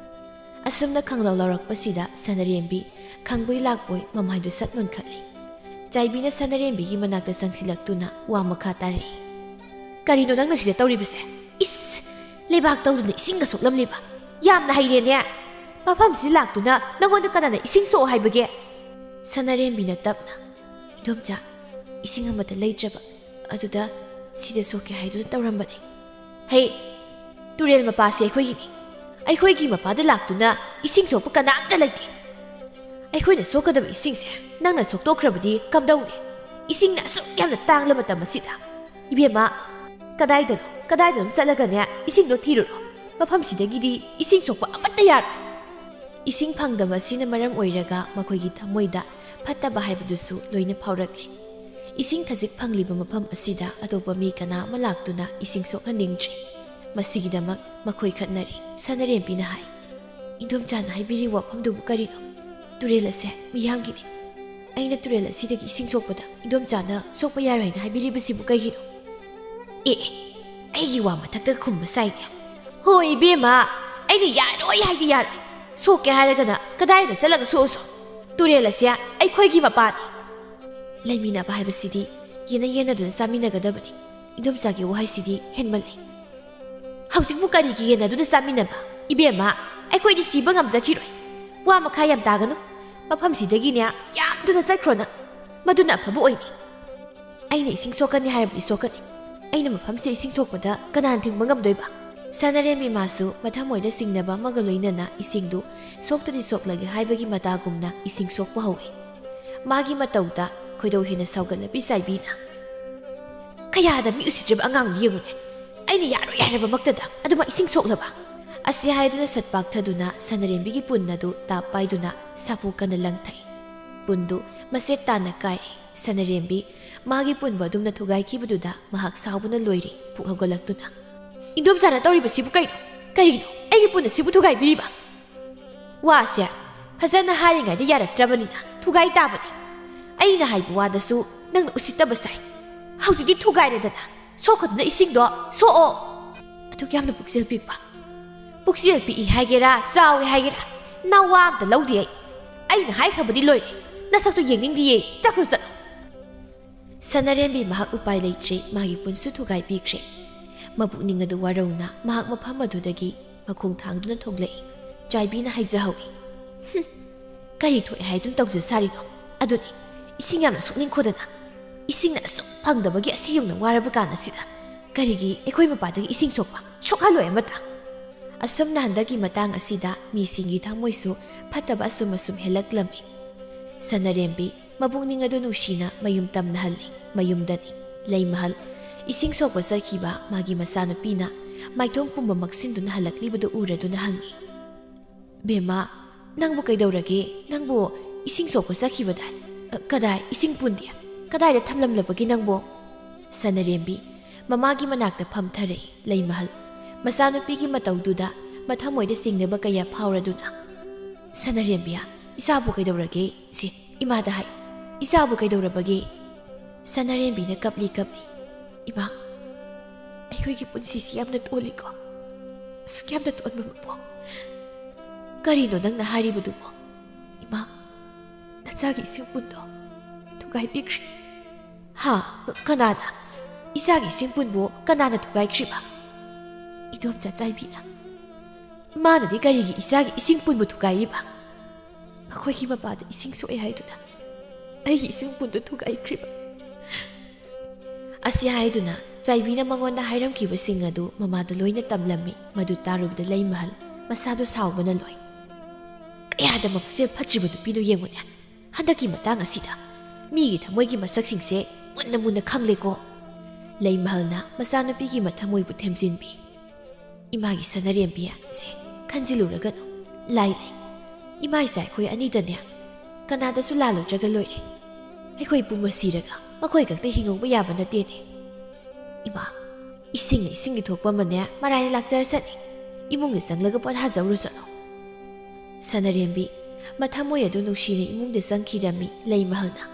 ꯑꯁꯨꯝꯅ ꯈꯪꯂꯧ ꯂꯧꯔꯛꯄꯁꯤꯗ ꯁꯅꯔꯦꯝꯕꯤ ꯈꯪꯕꯣꯏ ꯂꯥꯛꯄꯣꯏ ꯃꯃꯥꯏꯗꯨ ꯁꯠ ꯅꯣꯟꯈꯠꯂꯤ꯫ ꯆꯥꯏꯕꯤꯅ ꯁꯅꯔꯦꯝꯕꯤꯒꯤ ꯃꯅꯥꯛꯇ ꯆꯪꯁꯤꯜꯂꯛꯇꯨꯅ ꯋꯥ ꯃꯈꯥ ꯇꯥꯔꯛꯏ, "ꯀꯔꯤꯅꯣ ꯅꯪꯅ ꯁꯤꯗ ꯇꯧꯔꯤꯕꯁꯦ? ꯏꯁ! ꯂꯩꯕꯥꯛ ꯇꯧꯗꯨꯅ ꯏꯁꯤꯡꯒ ꯁꯣꯛꯂꯝꯂꯤꯕ? ꯌꯥꯝꯅ ꯍꯩꯔꯦꯅꯦ! ꯃꯐꯝꯁꯤ ꯂꯥꯛꯇꯨꯅ ꯅꯪꯉꯣꯟꯗ ꯀꯅꯥꯅ ꯏꯁꯤꯡ ꯁꯣꯛꯑꯣ ꯍꯥꯏꯕꯒꯦ?" ꯁꯅꯔꯦꯝꯕꯤꯅ ꯇꯞꯅ, "ꯏꯗꯣꯝꯆꯥ, ꯏꯁꯤꯡ ꯑꯃꯠꯇ ꯂꯩꯇ꯭ꯔꯕ꯫ ꯑꯗꯨꯗ ꯁꯤꯗ ꯁꯣꯛꯀꯦ ꯍꯥꯏꯗꯨꯅ ꯇꯧꯔꯝꯕꯅꯤ꯫ ꯍꯩ, ꯇꯨꯔꯦꯜ ꯃꯄꯥꯁꯦ ꯑꯩꯈꯣꯏꯒꯤꯅꯤ꯫ ꯑꯩꯈꯣꯏꯒꯤ ꯃꯄꯥꯗ ꯂꯥꯛꯇꯨꯅ ꯏꯁꯤꯡ ꯁꯣꯛꯄ ꯀꯅꯥꯝꯇ ꯂꯩꯇꯦ꯫ ꯑꯩꯈꯣꯏꯅ ꯁꯣꯛꯀꯗꯕ ꯏꯁꯤꯡꯁꯦ ꯅꯪꯅ ꯁꯣꯛꯇꯣꯛꯈ꯭ꯔꯕꯗꯤ ꯀꯝꯗꯧꯅꯤ? ꯏꯁꯤꯡꯅ ꯑꯁꯨꯛ ꯌꯥꯝꯅ ꯇꯥꯡꯂꯕ ꯃꯇꯝ ꯑꯁꯤꯗ꯫ ꯏꯕꯦꯝꯃ, ꯀꯗꯥꯏꯗꯅꯣ, ꯀꯗꯥꯏꯗꯅꯣ ꯆꯠꯂꯒꯅꯦ ꯏꯁꯤꯡꯗꯣ ꯊꯤꯔꯨꯔꯣ꯫ ꯃꯐꯝꯁꯤꯗꯒꯤꯗꯤ ꯏꯁꯤꯡ ꯁꯣꯛꯄ ꯑꯃꯠꯇ ꯌꯥꯔꯣꯏ"꯫ ꯏꯁꯤꯡ ꯐꯪꯗꯕ ꯑꯁꯤꯅ ꯃꯔꯝ ꯑꯣꯏꯔꯒ ꯃꯈꯣꯏꯒꯤ ꯊꯃꯣꯏꯗ ꯐꯠꯇꯕ ꯍꯥꯏꯕꯗꯨꯁꯨ ꯂꯣꯏꯅ ꯐꯥꯎꯔꯛꯂꯦ꯫ ꯏꯁꯤꯡ ꯈꯖꯤꯛ ꯐꯪꯂꯤꯕ ꯃꯐꯝ ꯑꯁꯤꯗ ꯑꯇꯣꯞꯄ ꯃꯤ ꯀꯅꯥ ꯑꯃ ꯂꯥꯛꯇꯨꯅ ꯏꯁꯤꯡ ꯁꯣꯛꯍꯟꯅꯤꯡꯗ꯭ꯔꯤ꯫ ꯃꯁꯤꯒꯤꯗꯃꯛ ꯃꯈꯣꯏ ꯈꯠꯅꯔꯤ꯫ ꯁꯅꯔꯦꯝꯕꯤꯅ ꯍꯥꯏ, "ꯏꯟꯗꯣꯝꯆꯥꯅ ꯍꯥꯏꯕꯤꯔꯤꯕ ꯋꯥꯐꯝꯗꯨꯕꯨ ꯀꯔꯤꯅꯣ? ꯇꯨꯔꯦꯜ ꯑꯁꯦ ꯃꯤꯌꯥꯝꯒꯤꯅꯤ꯫ ꯑꯩꯅ ꯇꯨꯔꯦꯜ ꯑꯁꯤꯗꯒꯤ ꯏꯁꯤꯡ ꯁꯣꯛꯄꯗ ꯏꯗꯣꯝꯆꯥꯅ ꯁꯣꯛꯄ ꯌꯥꯔꯣꯏ ꯍꯥꯏꯅ ꯍꯥꯏꯕꯤꯔꯤꯕꯁꯤꯕꯨ ꯀꯩꯒꯤꯅꯣ? ꯑꯦ, ꯑꯩꯒꯤ ꯋꯥ ꯃꯊꯛꯇ ꯈꯨꯝꯕ ꯁꯥꯏꯅꯦ꯫ ꯍꯣꯏ ꯏꯕꯦꯝꯃ, ꯑꯩꯅ ꯌꯥꯔꯣꯏ ꯍꯥꯏꯗꯤ ꯌꯥꯔꯣꯏ꯫ ꯁꯣꯛꯀꯦ ꯍꯥꯏꯔꯒꯅ ꯀꯗꯥꯏꯗ ꯆꯠꯂꯒ ꯁꯣꯛꯑꯁꯨ, ꯇꯨꯔꯦꯜ ꯑꯁꯤ ꯑꯩꯈꯣꯏꯒꯤ ꯃꯄꯥꯅꯤ꯫ ꯂꯩꯃꯤꯟꯅꯕ ꯍꯥꯏꯕꯁꯤꯗꯤ ꯌꯦꯟꯅ ꯌꯦꯟꯅꯗꯨꯅ ꯆꯥꯃꯤꯟꯅꯒꯗꯕꯅꯤ꯫ ꯏꯗꯣꯝꯆꯥꯒꯤ ꯋꯥꯍꯩꯁꯤꯗꯤ ꯍꯦꯟꯃꯜꯂꯦ꯫ ꯍꯧꯖꯤꯛꯄꯨ ꯀꯔꯤꯒꯤ ꯌꯦꯟꯅꯗꯨꯅ ꯆꯥꯃꯤꯟꯅꯕ? ꯏꯕꯦꯝꯃ, ꯑꯩꯈꯣꯏꯗꯤ ꯁꯤꯕ ꯉꯝꯖꯈꯤꯔꯣꯏ꯫ ꯋꯥ ꯃꯈꯥ ꯌꯥꯝ ꯇꯥꯒꯅꯨ꯫ ꯃꯐꯝꯁꯤꯗꯒꯤꯅꯦ ꯌꯥꯝꯗꯨꯅ ꯆꯠꯈ꯭ꯔꯣ ꯅꯪ꯫ ꯃꯗꯨꯅ ꯑꯐꯕ ꯑꯣꯏꯅꯤ꯫ ꯑꯩꯅ ꯏꯁꯤꯡ ꯁꯣꯛꯀꯅꯤ ꯍꯥꯏꯔꯕꯗꯤ ꯁꯣꯛꯀꯅꯤ꯫ ꯑꯩꯅ ꯃꯐꯝꯁꯤꯗ ꯏꯁꯤꯡ ꯁꯣꯛꯄꯗ ꯀꯅꯥꯅ ꯊꯤꯡꯕ ꯉꯝꯗꯣꯏꯕ? ꯁꯅꯥꯔꯦꯝꯕꯤ ꯃꯥꯁꯨ ꯃꯊꯃꯣꯏꯗ ꯆꯤꯡꯅꯕ ꯑꯃꯒ ꯂꯣꯏꯅꯅ ꯏꯁꯤꯡꯗꯨ ꯁꯣꯛꯇꯗꯤ ꯁꯣꯛꯂꯒꯦ ꯍꯥꯏꯕꯒꯤ ꯃꯇꯥꯒꯨꯝꯅ ꯏꯁꯤꯡ ꯁꯣꯛꯄ ꯍꯧꯏ꯫ ꯃꯥꯒꯤ ꯃꯇꯧꯗ ꯈꯣꯏꯗꯧ ꯍꯦꯟꯅ ꯁꯥꯎꯒꯠꯂꯕꯤ ꯆꯥꯏꯕꯤꯅ, "ꯀꯌꯥꯗ ꯃꯤ ꯎꯁꯤꯠꯇ꯭ꯔꯕ ꯑꯉꯥꯡꯅꯣ ꯌꯦꯡꯉꯨꯅꯦ꯫ ꯑꯩꯅ ꯌꯥꯔꯣꯏ ꯍꯥꯏꯔꯕꯃꯛꯇꯗ ꯑꯗꯨꯃꯛ ꯏꯁꯤꯡ ꯁꯣꯛꯂꯕ?" ꯑꯁꯤ ꯍꯥꯏꯗꯨꯅ ꯁꯠ ꯄꯥꯛꯊꯗꯨꯅ ꯁꯅꯥꯔꯦꯝꯕꯤꯒꯤ ꯄꯨꯟ ꯑꯗꯨ ꯇꯥꯞ ꯄꯥꯏꯗꯨꯅ ꯁꯥꯐꯨ ꯀꯟꯅ ꯂꯪꯊꯩ꯫ ꯄꯨꯟꯗꯨ ꯃꯁꯦꯠ ꯇꯥꯅ ꯀꯥꯏꯔꯦ꯫ ꯁꯅꯥꯔꯦꯝꯕꯤ ꯃꯥꯒꯤ ꯄꯨꯟꯕꯨ ꯑꯗꯨꯝꯅ ꯊꯨꯒꯥꯏꯈꯤꯕꯗꯨꯗ ꯃꯍꯥꯛ ꯁꯥꯎꯕꯅ ꯂꯣꯏꯔꯦ꯫ ꯄꯨꯛ ꯍꯧꯒꯠꯂꯛꯇꯨꯅ, "ꯏꯟꯗꯣꯝꯆꯥꯅ ꯇꯧꯔꯤꯕꯁꯤꯕꯨ ꯀꯩꯅꯣ? ꯀꯔꯤꯒꯤꯅꯣ ꯑꯩꯒꯤ ꯄꯨꯟ ꯑꯁꯤꯕꯨ ꯊꯨꯒꯥꯏꯕꯤꯔꯤꯕ?" ꯋꯥꯁꯦ ꯐꯖꯅ ꯍꯥꯏꯔꯤꯉꯩꯗ ꯌꯥꯔꯛꯇ꯭ꯔꯕꯅꯤꯅ ꯊꯨꯒꯥꯏ ꯇꯥꯕꯅꯤ꯫ ꯑꯩꯅ ꯍꯥꯏꯕ ꯋꯥꯗꯁꯨ ꯅꯪꯅ ꯎꯁꯤꯠꯇꯕ ꯁꯥꯏ꯫ ꯍꯧꯖꯤꯛꯇꯤ ꯊꯨꯒꯥꯏꯔꯦꯗꯅ, ꯁꯣꯛꯀꯗꯨꯅ ꯏꯁꯤꯡꯗꯣ ꯁꯣꯛꯑꯣ꯫ ꯑꯗꯨꯛ ꯌꯥꯝꯅ ꯄꯨꯛꯆꯦꯜ ꯄꯤꯛꯄ꯫ ꯄꯨꯛꯆꯦꯜ ꯄꯤꯛꯏ ꯍꯥꯏꯒꯦꯔꯥ, ꯆꯥꯎꯏ ꯍꯥꯏꯒꯦꯔꯥ, ꯅꯋꯥ ꯑꯝꯇ ꯂꯧꯗꯦ ꯑꯩ꯫ ꯑꯩꯅ ꯍꯥꯏꯈ꯭ꯔꯕꯗꯤ ꯂꯣꯏꯔꯦ꯫ ꯅꯁꯛꯇꯨ ꯌꯦꯡꯅꯤꯡꯗꯤꯌꯦ꯫ ꯆꯠꯈ꯭ꯔꯣ ꯆꯠꯂꯣ꯫ ꯁꯅꯥꯔꯦꯝꯕꯤ ꯃꯍꯥꯛ ꯎꯄꯥꯏ ꯂꯩꯇ꯭ꯔꯦ, ꯃꯥꯒꯤ ꯄꯨꯟꯁꯨ ꯊꯨꯒꯥꯏꯕꯤꯈ꯭ꯔꯦ꯫ ꯃꯄꯨꯛꯅꯤꯡ ꯑꯗꯨ ꯋꯥꯔꯧꯅ ꯃꯍꯥꯛ ꯃꯐꯝ ꯑꯗꯨꯗꯒꯤ ꯃꯈꯣꯡ ꯊꯥꯡꯗꯨꯅ ꯊꯣꯛꯂꯛꯏ꯫ ꯆꯥꯏꯕꯤꯅ ꯍꯥꯏꯖꯍꯧꯏ, "ꯍꯨꯝ, ꯀꯔꯤ ꯊꯣꯛꯑꯦ ꯍꯥꯏꯗꯨꯅ ꯇꯧꯖ ꯁꯥꯔꯤꯅꯣ? ꯑꯗꯨꯅꯤ, ꯏꯁꯤꯡ ꯌꯥꯝꯅ ꯁꯣꯛꯅꯤꯡꯈꯣꯗꯅ꯫ ꯏꯁꯤꯡꯅ ꯑꯁꯨꯛ ꯐꯪꯗꯕꯒꯤ ꯑꯁꯤ ꯌꯧꯅ ꯋꯥꯔꯕ ꯀꯥꯟ ꯑꯁꯤꯗ ꯀꯔꯤꯒꯤ ꯑꯩꯈꯣꯏ ꯃꯄꯥꯗꯒꯤ ꯏꯁꯤꯡ ꯁꯣꯛꯄ? ꯁꯣꯛꯍꯜꯂꯣꯏ ꯑꯃꯇ!" ꯑꯁꯨꯝꯅ ꯍꯟꯗꯛꯀꯤ ꯃꯇꯥꯡ ꯑꯁꯤꯗ ꯃꯤꯁꯤꯡꯒꯤ ꯊꯃꯣꯏꯁꯨ ꯐꯠꯇꯕ ꯑꯁꯨꯝ ꯑꯁꯨꯝ ꯍꯦꯜꯂꯛꯂꯝꯃꯤ꯫ ꯁꯅꯥꯔꯦꯝꯕꯤ ꯃꯄꯨꯛꯅꯤꯡ ꯑꯗꯨ ꯅꯨꯡꯁꯤꯅ ꯃꯌꯨꯝ ꯇꯝꯅ ꯍꯜꯂꯤ꯫ ꯃꯌꯨꯝꯗꯅꯤ ꯂꯩꯃꯍꯜ ꯏꯁꯤꯡ ꯁꯣꯛꯄ ꯆꯠꯈꯤꯕ ꯃꯥꯒꯤ ꯃꯆꯥꯅꯨꯄꯤꯅ ꯃꯥꯏꯊꯣꯡ ꯄꯨꯝꯕ ꯃꯛꯁꯤꯟꯗꯨꯅ ꯍꯜꯂꯛꯂꯤꯕꯗꯨ ꯎꯔꯗꯨꯅ ꯍꯪꯉꯤ, "ꯕꯦꯝꯃ, ꯅꯪꯕꯨ ꯀꯩꯗꯧꯔꯒꯦ? ꯅꯪꯕꯨ ꯏꯁꯤꯡ ꯁꯣꯛꯄ ꯆꯠꯈꯤꯕꯗꯥꯏ? ꯑ, ꯀꯗꯥꯏ? ꯏꯁꯤꯡ ꯄꯨꯟꯗꯤ? ꯀꯗꯥꯏꯗ ꯊꯝꯂꯝꯂꯕꯒꯦ ꯅꯪꯕꯨ?" ꯁꯅꯥꯔꯦꯝꯕꯤ ꯃꯃꯥꯒꯤ ꯃꯅꯥꯛꯇ ꯐꯝꯊꯔꯛꯏ꯫ ꯂꯩꯃꯍꯜ ꯃꯆꯥꯅꯨꯄꯤꯒꯤ ꯃꯇꯧꯗꯨꯗ ꯃꯊꯃꯣꯏꯗ ꯆꯤꯡꯅꯕ ꯀꯌꯥ ꯐꯥꯎꯔꯗꯨꯅ, "ꯁꯅꯥꯔꯦꯝꯕꯤ, ꯏꯆꯥꯕꯨ ꯀꯩꯗꯧꯔꯒꯦ? ꯁꯤ ꯏꯃꯥꯗ ꯍꯥꯏ꯫ "ꯏꯆꯥꯕꯨ ꯀꯩꯗꯧꯔꯕꯒꯦ?" ꯁꯅꯥꯔꯦꯝꯕꯤꯅ ꯀꯞꯂꯤ ꯀꯞꯂꯤ꯫ "ꯏꯃꯥ, ꯑꯩꯈꯣꯏꯒꯤ ꯄꯨꯟꯁꯤꯁꯤ ꯌꯥꯝꯅ ꯇꯣꯜꯂꯤꯀꯣ꯫ ꯑꯁꯨꯛ ꯌꯥꯝꯅ ꯇꯣꯟꯕ ꯃꯄꯣꯛ꯫ ꯀꯔꯤꯅꯣ ꯅꯪꯅ ꯍꯥꯏꯔꯤꯕꯗꯨꯕꯣ? ꯏꯃꯥ, ꯅꯆꯥꯒꯤ ꯏꯁꯤꯡ ꯄꯨꯟꯗꯣ ꯊꯨꯒꯥꯏꯕꯤꯈ꯭ꯔꯦ꯫" "ꯍꯥ? ꯀ-, ꯀꯅꯥꯅ? ꯏꯆꯥꯒꯤ ꯏꯁꯤꯡ ꯄꯨꯟꯕꯨ ꯀꯅꯥꯅ ꯊꯨꯒꯥꯏꯈ꯭ꯔꯤꯕ?" "ꯏꯗꯣꯝꯆꯥ ꯆꯥꯏꯕꯤꯅ꯫" "ꯃꯥꯅꯗꯤ ꯀꯔꯤꯒꯤ ꯏꯆꯥꯒꯤ ꯏꯁꯤꯡ ꯄꯨꯟꯕꯨ ꯊꯨꯒꯥꯏꯔꯤꯕ?" "ꯃꯈꯣꯏꯒꯤ ꯃꯄꯥꯗ ꯏꯁꯤꯡ ꯁꯣꯛꯑꯦ ꯍꯥꯏꯗꯨꯅ ꯑꯩꯒꯤ ꯏꯁꯤꯡ ꯄꯨꯟꯗꯨ ꯊꯨꯒꯥꯏꯈ꯭ꯔꯤꯕ꯫" ꯑꯁꯤ ꯍꯥꯏꯗꯨꯅ ꯆꯥꯏꯕꯤꯅ ꯃꯉꯣꯟꯗ ꯍꯥꯏꯔꯝꯈꯤꯕꯁꯤꯡ ꯑꯗꯨ ꯃꯃꯥꯗ ꯂꯣꯏꯅ ꯇꯝꯂꯝꯃꯤ꯫ ꯃꯗꯨ ꯇꯥꯔꯨꯕꯗ ꯂꯩꯃꯍꯜ ꯃꯁꯥꯗꯨ ꯁꯥꯎꯕꯅ ꯂꯣꯏ꯫ "ꯀꯌꯥꯗ ꯃꯄꯨꯛꯆꯦꯜ ꯐꯠꯇ꯭ꯔꯤꯕ ꯅꯨꯄꯤꯅꯣ ꯌꯦꯡꯉꯨꯅꯦ꯫ ꯍꯟꯗꯛꯀꯤ ꯃꯇꯥꯡ ꯑꯁꯤꯗ ꯃꯤꯒꯤ ꯊꯃꯣꯏꯒꯤ ꯃꯁꯛꯁꯤꯡꯁꯦ ꯃꯨꯟꯅ ꯃꯨꯟꯅ ꯈꯪꯂꯦꯀꯣ꯫" ꯂꯩꯃꯍꯜꯅ ꯃꯆꯥꯅꯨꯄꯤꯒꯤ ꯃꯊꯃꯣꯏꯕꯨ ꯊꯦꯝꯖꯤꯟꯕꯤ꯫ "ꯏꯃꯥꯒꯤ ꯁꯅꯥꯔꯦꯝꯕꯤ, ꯁꯦ, ꯈꯟꯖꯤꯜꯂꯨꯔꯒꯅꯨ꯫ ꯂꯥꯏ ꯂꯩ꯫ ꯏꯃꯥ ꯏꯆꯥ ꯑꯩꯈꯣꯏ ꯑꯅꯤꯗꯅꯦ ꯀꯅꯥꯗꯁꯨ ꯂꯥꯜꯂꯨꯗ꯭ꯔꯒ ꯂꯣꯏꯔꯦ꯫ ꯑꯩꯈꯣꯏ ꯄꯨꯝꯕ ꯁꯤꯔꯒ ꯃꯈꯣꯏ ꯈꯛꯇ ꯍꯤꯡꯍꯧꯕ ꯌꯥꯕ ꯅꯠꯇꯦꯅꯦ꯫ ꯏꯃꯥ, ꯏꯁꯤꯡꯅ ꯏꯁꯤꯡꯒꯤ ꯊꯣꯛꯄ ꯑꯃꯅꯦ ꯃꯔꯥꯏꯅ ꯂꯥꯛꯆꯔꯁꯅꯤ꯫ ꯏꯃꯨꯡꯗ ꯆꯪꯂꯒ ꯄꯣꯊꯥꯖꯧꯔꯨꯁꯅꯨ꯫" ꯁꯅꯥꯔꯦꯝꯕꯤ ꯃꯊꯃꯣꯏ ꯑꯗꯨ ꯅꯨꯡꯁꯤꯅ ꯏꯃꯨꯡꯗ ꯆꯪꯈꯤꯔꯝꯃꯤ꯫ ꯂꯩꯃꯍꯜꯅ,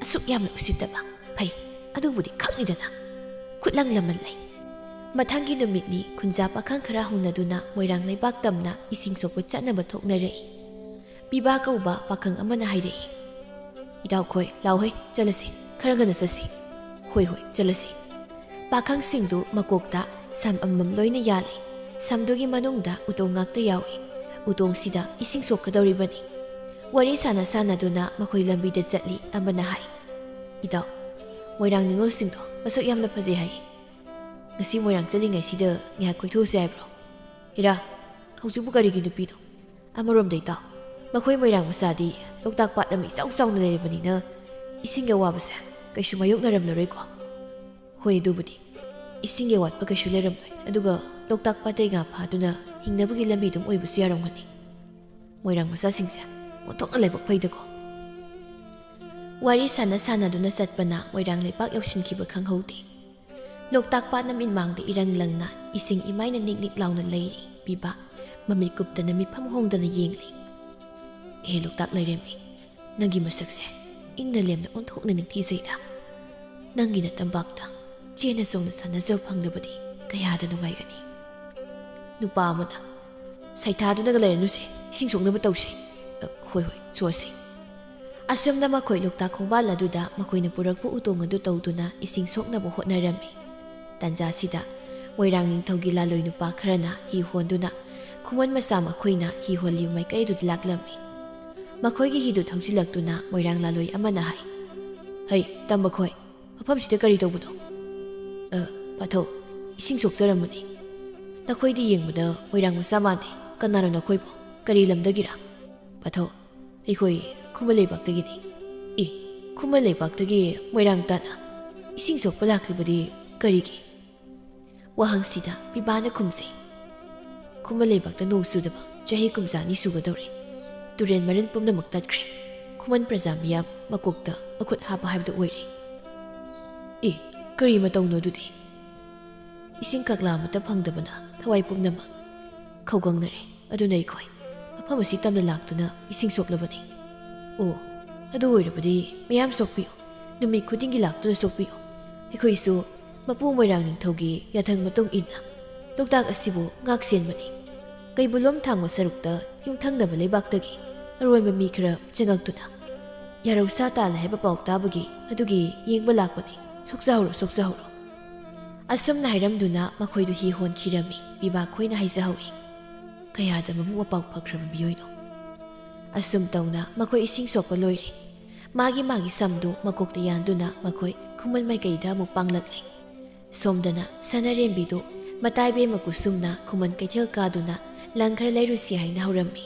"ꯑꯁꯨꯛ ꯌꯥꯝꯅ ꯎꯁꯤꯠꯇꯕ꯫ ꯐꯩ, ꯑꯗꯨꯕꯨꯗꯤ ꯈꯪꯏꯗꯅ꯫ ꯈꯨꯠꯂꯪ ꯂꯃꯟ ꯂꯩ꯫" ꯃꯊꯪꯒꯤ ꯅꯨꯃꯤꯠꯅꯤ꯫ ꯈꯨꯟꯖꯥ ꯄꯥꯈꯪ ꯈꯔ ꯍꯧꯅꯗꯨꯅ ꯃꯣꯏꯔꯥꯡ ꯂꯩꯕꯥꯛ ꯇꯝꯅ ꯏꯁꯤꯡ ꯁꯣꯛꯄ ꯆꯠꯅꯕ ꯊꯣꯛꯅꯔꯛꯏ꯫ ꯄꯤꯕꯥ ꯀꯧꯕ ꯄꯥꯈꯪ ꯑꯃꯅ ꯍꯥꯏꯔꯛꯏ, "ꯏꯇꯥꯎꯈꯣꯏ, ꯂꯥꯎꯍꯩ, ꯆꯠꯂꯁꯤ, ꯈꯔ ꯉꯟꯅ ꯆꯠꯁꯤ꯫" "ꯍꯣꯏ, ꯍꯣꯏ, ꯆꯠꯂꯁꯤ꯫" ꯄꯥꯈꯪꯁꯤꯡꯗꯨ ꯃꯀꯣꯛꯇ ꯁꯝ ꯑꯃꯃꯝ ꯂꯣꯏꯅ ꯌꯥꯜꯂꯤ꯫ ꯁꯝꯗꯨꯒꯤ ꯃꯅꯨꯡꯗ ꯎꯇꯣꯡ ꯉꯥꯛꯇ ꯌꯥꯎꯏ꯫ ꯎꯇꯣꯡꯁꯤꯗ ꯏꯁꯤꯡ ꯁꯣꯛꯀꯗꯧꯔꯤꯕꯅꯤ꯫ ꯋꯥꯔꯤ ꯁꯥꯟꯅ ꯁꯥꯟꯅꯗꯨꯅ ꯃꯈꯣꯏ ꯂꯝꯕꯤꯗ ꯆꯠꯂꯤ꯫ ꯑꯃꯅ ꯍꯥꯏ, "ꯏꯇꯥꯎ, ꯃꯣꯏꯔꯥꯡ ꯅꯤꯉꯣꯜꯁꯤꯡꯗꯣ ꯃꯁꯛ ꯌꯥꯝꯅ ꯐꯖꯩ ꯍꯥꯏꯌꯦ꯫ ꯉꯁꯤ ꯃꯣꯏꯔꯥꯡ ꯆꯠꯂꯤꯉꯩꯁꯤꯗ ꯉꯥꯏꯍꯥꯛ ꯀꯣꯏꯊꯣꯛꯎꯁꯤ ꯍꯥꯏꯕ꯭ꯔꯣ?" "ꯍꯦꯔꯥ, ꯍꯧꯖꯤꯛꯄꯨ ꯀꯔꯤꯒꯤ ꯅꯨꯄꯤꯅꯣ? ꯑꯃꯔꯣꯝꯗ ꯏꯇꯥꯎ, ꯃꯈꯣꯏ ꯃꯣꯏꯔꯥꯡ ꯃꯆꯥꯗꯤ ꯂꯣꯛꯇꯥꯛ ꯄꯥꯠ ꯑꯃ ꯏꯆꯥꯎ ꯆꯥꯎꯅ ꯂꯩꯔꯕꯅꯤꯅ ꯏꯁꯤꯡꯒꯤ ꯑꯋꯥꯕꯁꯦ ꯀꯩꯁꯨ ꯃꯥꯌꯣꯛꯅꯔꯝꯂꯔꯣꯏꯀꯣ꯫" "ꯍꯣꯏ, ꯑꯗꯨꯕꯨꯗꯤ ꯏꯁꯤꯡꯒꯤ ꯑꯋꯥꯠꯄ ꯀꯩꯁꯨ ꯂꯩꯔꯝꯂꯣꯏ꯫ ꯑꯗꯨꯒ ꯂꯣꯛꯇꯥꯛ ꯄꯥꯠꯇꯩ ꯉꯥ ꯐꯥꯗꯨꯅ ꯍꯤꯡꯅꯕꯒꯤ ꯂꯝꯕꯤ ꯑꯗꯨꯝ ꯑꯣꯏꯕꯁꯨ ꯌꯥꯔꯝꯒꯅꯤ꯫ ꯃꯣꯏꯔꯥꯡ ꯃꯆꯥꯁꯤꯡꯁꯦ ꯑꯣꯟꯊꯣꯛꯅ ꯂꯥꯏꯕꯛ ꯐꯩꯗꯀꯣ꯫" ꯋꯥꯔꯤ ꯁꯥꯟꯅ ꯁꯥꯟꯅꯗꯨꯅ ꯆꯠꯄꯅ ꯃꯣꯏꯔꯥꯡ ꯂꯩꯄꯥꯛ ꯌꯧꯁꯤꯟꯈꯤꯕ ꯈꯪꯍꯧꯗꯦ꯫ ꯂꯣꯛꯇꯥꯛ ꯄꯥꯠꯅ ꯃꯤꯠꯃꯥꯡꯗ ꯏꯔꯪ ꯂꯪꯅ ꯏꯁꯤꯡ ꯏꯃꯥꯏꯅ ꯅꯤꯛ ꯅꯤꯛ ꯂꯥꯎꯅ ꯂꯩꯔꯤ꯫ ꯄꯤꯕ ꯃꯃꯤꯠ ꯀꯨꯞꯇꯅ ꯃꯤꯠꯐꯝ ꯍꯣꯡꯗꯅ ꯌꯦꯡꯂꯤ꯫ "ꯑꯦ ꯂꯣꯛꯇꯥꯛ ꯂꯥꯏꯔꯦꯝꯕꯤ, ꯅꯪꯒꯤ ꯃꯁꯛꯁꯦ ꯏꯪꯅ ꯂꯦꯝꯅ ꯑꯣꯟꯊꯣꯛꯅ ꯅꯤꯡꯊꯤꯖꯩꯗ꯫ ꯅꯪꯒꯤ ꯅꯇꯝꯄꯥꯛꯇ ꯆꯦꯟꯅ ꯆꯣꯡꯅ ꯁꯥꯟꯅꯖꯕ ꯐꯪꯂꯕꯗꯤ ꯀꯌꯥꯗ ꯅꯨꯡꯉꯥꯏꯒꯅꯤ꯫ ꯅꯨꯄꯥ ꯑꯃꯅ, "ꯁꯩꯊꯥꯗꯨꯅꯒ ꯂꯩꯔꯅꯨꯁꯦ, ꯏꯁꯤꯡ ꯁꯣꯛꯅꯕ ꯇꯧꯁꯦ꯫" "ꯑ, ꯍꯣꯏ, ꯍꯣꯏ, ꯁꯣꯛꯑꯁꯤ꯫" ꯑꯁꯨꯝꯅ ꯃꯈꯣꯏ ꯂꯣꯛꯇꯥꯛ ꯈꯣꯡꯕꯥꯜ ꯑꯗꯨꯗ ꯃꯈꯣꯏꯅ ꯄꯨꯔꯛꯄ ꯎꯇꯣꯡ ꯑꯗꯨ ꯇꯧꯗꯨꯅ ꯏꯁꯤꯡ ꯁꯣꯛꯅꯕ ꯍꯣꯠꯅꯔꯝꯃꯤ꯫ ꯇꯟꯖꯥꯁꯤꯗ ꯃꯣꯏꯔꯥꯡ ꯅꯤꯡꯊꯧꯒꯤ ꯂꯥꯂꯣꯏ ꯅꯨꯄꯥ ꯈꯔꯅ ꯍꯤ ꯍꯣꯟꯗꯨꯅ ꯈꯨꯃꯟ ꯃꯆꯥ ꯃꯈꯣꯏꯅ ꯍꯤ ꯍꯣꯜꯂꯤꯕ ꯃꯥꯏꯀꯩ ꯑꯗꯨꯗ ꯂꯥꯛꯂꯝꯃꯤ꯫ ꯃꯈꯣꯏꯒꯤ ꯍꯤꯗꯨ ꯊꯧꯖꯤꯜꯂꯛꯇꯨꯅ ꯃꯣꯏꯔꯥꯡ ꯂꯥꯂꯣꯏ ꯑꯃꯅ ꯍꯥꯏ, "ꯍꯩ, ꯇꯝꯕ ꯈꯣꯏ, ꯃꯐꯝꯁꯤꯗ ꯀꯔꯤ ꯇꯧꯕꯅꯣ?" "ꯑ, ꯄꯥꯊꯧ, ꯏꯁꯤꯡ ꯁꯣꯛꯆꯔꯝꯕꯅꯤ꯫ ꯅꯈꯣꯏꯗꯤ ꯌꯦꯡꯕꯗ ꯃꯣꯏꯔꯥꯡ ꯃꯆꯥ ꯃꯥꯟꯗꯦ꯫ ꯀꯅꯥꯅꯣ ꯅꯈꯣꯏꯕꯨ? ꯀꯔꯤ ꯂꯝꯗꯒꯤꯔꯥ?" "ꯄꯥꯊꯧ, ꯑꯩꯈꯣꯏ ꯈꯨꯃꯟ ꯂꯩꯕꯥꯛꯇꯒꯤꯅꯤ꯫" "ꯑꯦ, ꯈꯨꯃꯟ ꯂꯩꯕꯥꯛꯇꯒꯤ ꯃꯣꯏꯔꯥꯡ ꯇꯥꯟꯅ ꯏꯁꯤꯡ ꯁꯣꯛꯄ ꯂꯥꯛꯂꯤꯕꯗꯤ ꯀꯔꯤꯒꯤ?" ꯋꯥꯍꯪꯁꯤꯗ ꯄꯤꯕꯥꯅ ꯈꯨꯝꯖꯩ, "ꯈꯨꯃꯟ ꯂꯩꯕꯥꯛꯇ ꯅꯣꯡ ꯆꯨꯗꯕ ꯆꯍꯤ ꯀꯨꯝꯖꯥ ꯑꯅꯤ ꯁꯨꯒꯗꯧꯔꯦ꯫ ꯇꯨꯔꯦꯜ ꯃꯔꯤꯜ ꯄꯨꯝꯅꯃꯛ ꯇꯠꯈ꯭ꯔꯦ꯫ ꯈꯨꯃꯟ ꯄ꯭ꯔꯖꯥ ꯃꯤꯌꯥꯝ ꯃꯀꯣꯛꯇ ꯃꯈꯨꯠ ꯍꯥꯞꯄ ꯍꯥꯏꯕꯗꯨ ꯑꯣꯏꯔꯦ꯫" "ꯑꯦ, ꯀꯔꯤ ꯃꯇꯧꯅꯣ ꯑꯗꯨꯗꯤ?" "ꯏꯁꯤꯡ ꯀꯛꯂꯥ ꯑꯃꯠꯇ ꯐꯪꯗꯕꯅ ꯊꯋꯥꯏ ꯄꯨꯝꯅꯃꯛ ꯈꯧꯒꯪꯅꯔꯦ꯫ ꯑꯗꯨꯅ ꯑꯩꯈꯣꯏ ꯃꯐꯝ ꯑꯁꯤ ꯇꯝꯅ ꯂꯥꯛꯇꯨꯅ ꯏꯁꯤꯡ ꯁꯣꯛꯂꯕꯅꯤ꯫" "ꯑꯣ, ꯑꯗꯨ ꯑꯣꯏꯔꯕꯗꯤ ꯃꯌꯥꯝ ꯁꯣꯛꯄꯤꯌꯨ꯫ ꯅꯨꯃꯤꯠ ꯈꯨꯗꯤꯡꯒꯤ ꯂꯥꯛꯇꯨꯅ ꯁꯣꯛꯄꯤꯌꯨ꯫ ꯑꯩꯈꯣꯏꯁꯨ ꯃꯄꯨ ꯃꯣꯏꯔꯥꯡ ꯅꯤꯡꯊꯧꯒꯤ ꯌꯥꯊꯪ ꯃꯇꯨꯡ ꯏꯟꯅ ꯂꯣꯛꯇꯥꯛ ꯑꯁꯤꯕꯨ ꯉꯥꯛ ꯁꯦꯟꯕꯅꯤ꯫ ꯀꯩꯕꯨꯜꯂꯣꯝ ꯊꯥꯡꯕ ꯁꯔꯨꯛꯇ ꯌꯨꯝꯊꯪꯅꯕ ꯂꯩꯕꯥꯛꯇꯒꯤ ꯑꯔꯣꯟꯕ ꯃꯤ ꯈꯔ ꯆꯪꯉꯛꯇꯨꯅ ꯌꯥꯔꯧ ꯁꯥ ꯇꯥꯜꯂꯦ ꯍꯥꯏꯕ ꯄꯥꯎ ꯇꯥꯕꯒꯤ ꯑꯗꯨꯒꯤ ꯌꯦꯡꯕ ꯂꯥꯛꯄꯅꯤ꯫ ꯁꯣꯛꯆꯍꯧꯔꯣ, ꯁꯣꯛꯆꯍꯧꯔꯣ꯫" ꯑꯁꯨꯝꯅ ꯍꯥꯏꯔꯝꯗꯨꯅ ꯃꯈꯣꯏꯗꯨ ꯍꯤ ꯍꯣꯟꯈꯤꯔꯝꯃꯤ꯫ ꯄꯤꯕꯥ ꯈꯣꯏꯅ ꯍꯥꯏꯖꯍꯧꯏ, "ꯀꯌꯥꯗ ꯃꯕꯨꯛ ꯃꯄꯥꯎ ꯐꯈ꯭ꯔꯕ ꯃꯤꯑꯣꯏꯅꯣ!" ꯑꯁꯨꯝ ꯇꯧꯅ ꯃꯈꯣꯏ ꯏꯁꯤꯡ ꯁꯣꯛꯄ ꯂꯣꯏꯔꯦ꯫ ꯃꯥꯒꯤ ꯃꯥꯒꯤ ꯁꯝꯗꯨ ꯃꯀꯣꯛꯇ ꯌꯥꯟꯗꯨꯅ ꯃꯈꯣꯏ ꯈꯨꯃꯟ ꯃꯥꯏꯀꯩꯗ ꯑꯃꯨꯛ ꯄꯥꯡꯂꯛꯂꯦ꯫ ꯁꯣꯝꯗꯅ ꯁꯅꯥꯔꯦꯝꯕꯤꯗꯨ ꯃꯇꯥꯏꯕꯦꯝꯃ ꯀꯨꯁꯨꯝꯅ ꯈꯨꯃꯟ ꯀꯩꯊꯦꯜ ꯀꯥꯗꯨꯅ ꯂꯪ ꯈꯔ ꯂꯩꯔꯨꯁꯤ ꯍꯥꯏꯅ ꯍꯧꯔꯝꯃꯤ꯫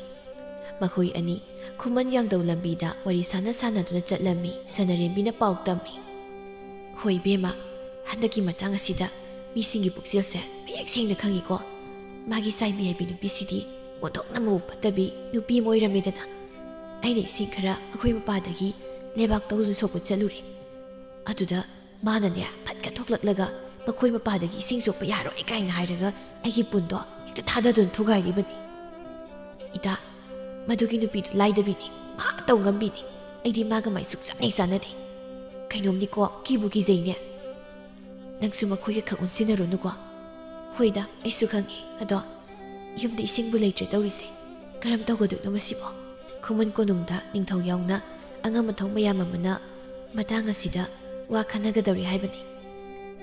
ꯃꯈꯣꯏ ꯑꯅꯤ ꯈꯨꯃꯟ ꯌꯥꯡꯗꯧ ꯂꯝꯕꯤꯗ ꯋꯥꯔꯤ ꯁꯥꯟꯅ ꯁꯥꯟꯅꯗꯨꯅ ꯆꯠꯂꯝꯃꯤ꯫ ꯁꯅꯥꯔꯦꯝꯕꯤꯅ ꯄꯥꯎ ꯇꯝꯃꯤ, "ꯍꯣꯏ ꯏꯕꯦꯝꯃ, ꯍꯟꯗꯛꯀꯤ ꯃꯇꯥꯡ ꯑꯁꯤꯗ ꯃꯤꯁꯤꯡꯒꯤ ꯄꯨꯛꯆꯦꯜꯁꯦ ꯃꯌꯦꯛ ꯁꯦꯡꯅ ꯈꯪꯉꯤꯀꯣ꯫ ꯃꯥꯒꯤ ꯆꯥꯏꯕꯤ ꯍꯥꯏꯕꯤ ꯅꯨꯄꯤꯁꯤꯗꯤ ꯑꯣꯟꯊꯣꯛꯅ ꯃꯕꯨꯛ ꯐꯠꯇꯕꯤ ꯅꯨꯄꯤ ꯑꯃ ꯑꯣꯏꯔꯝꯃꯦꯗꯅ꯫ ꯑꯩꯅ ꯏꯁꯤꯡ ꯈꯔ ꯑꯩꯈꯣꯏ ꯃꯄꯥꯗꯒꯤ ꯂꯩꯕꯥꯛ ꯇꯧꯗꯨꯅ ꯁꯣꯛꯄ ꯆꯠꯂꯨꯔꯦ꯫ ꯑꯗꯨꯗ ꯃꯥꯅꯅꯦ, ꯐꯠꯀ ꯊꯣꯛꯂꯛꯂꯒ ꯃꯈꯣꯏ ꯃꯄꯥꯗꯒꯤ ꯏꯁꯤꯡ ꯁꯣꯛꯄ ꯌꯥꯔꯣꯏ ꯀꯥꯏꯅ ꯍꯥꯏꯔꯒ ꯑꯩꯒꯤ ꯄꯨꯟꯗꯣ ꯍꯦꯛꯇ ꯊꯥꯗꯗꯨꯅ ꯊꯨꯒꯥꯏꯔꯤꯕꯅꯤ꯫ ꯏꯇꯥ, ꯃꯗꯨꯒꯤ ꯅꯨꯄꯤꯗꯨ ꯂꯥꯏꯗꯕꯤꯅꯤ, ꯃꯥ ꯇꯧ ꯉꯝꯕꯤꯅꯤ꯫ ꯑꯩꯗꯤ ꯃꯥꯒ ꯃꯥꯏ ꯁꯨꯛꯆꯥꯟ ꯍꯦꯛ ꯆꯥꯟꯅꯗꯦ꯫ ꯀꯩꯅꯣꯝꯅꯤꯀꯣ, ꯀꯤꯕꯨ ꯀꯤꯖꯩꯅꯦ꯫ ꯅꯪꯁꯨ ꯃꯈꯣꯏꯒ ꯈꯛ ꯑꯣꯟꯁꯤꯟꯅꯔꯨꯅꯨꯀꯣ꯫ ꯍꯣꯏꯗ, ꯑꯩꯁꯨ ꯈꯪꯉꯤ꯫ ꯑꯗꯣ ꯌꯨꯝꯗ ꯏꯁꯤꯡꯕꯨ ꯂꯩꯇ꯭ꯔꯦ ꯇꯧꯔꯤꯁꯦ꯫ ꯀꯔꯝ ꯇꯧꯒꯗꯣꯏꯅꯣ ꯃꯁꯤꯕꯣ? ꯈꯨꯃꯟ ꯀꯣꯅꯨꯡꯗ ꯅꯤꯡꯊꯧ ꯌꯥꯎꯅ ꯑꯉꯝ ꯑꯊꯧ ꯃꯌꯥꯝ ꯑꯃꯅ ꯃꯇꯥꯡ ꯑꯁꯤꯗ ꯋꯥ ꯈꯟꯅꯒꯗꯧꯔꯤ ꯍꯥꯏꯕꯅꯤ꯫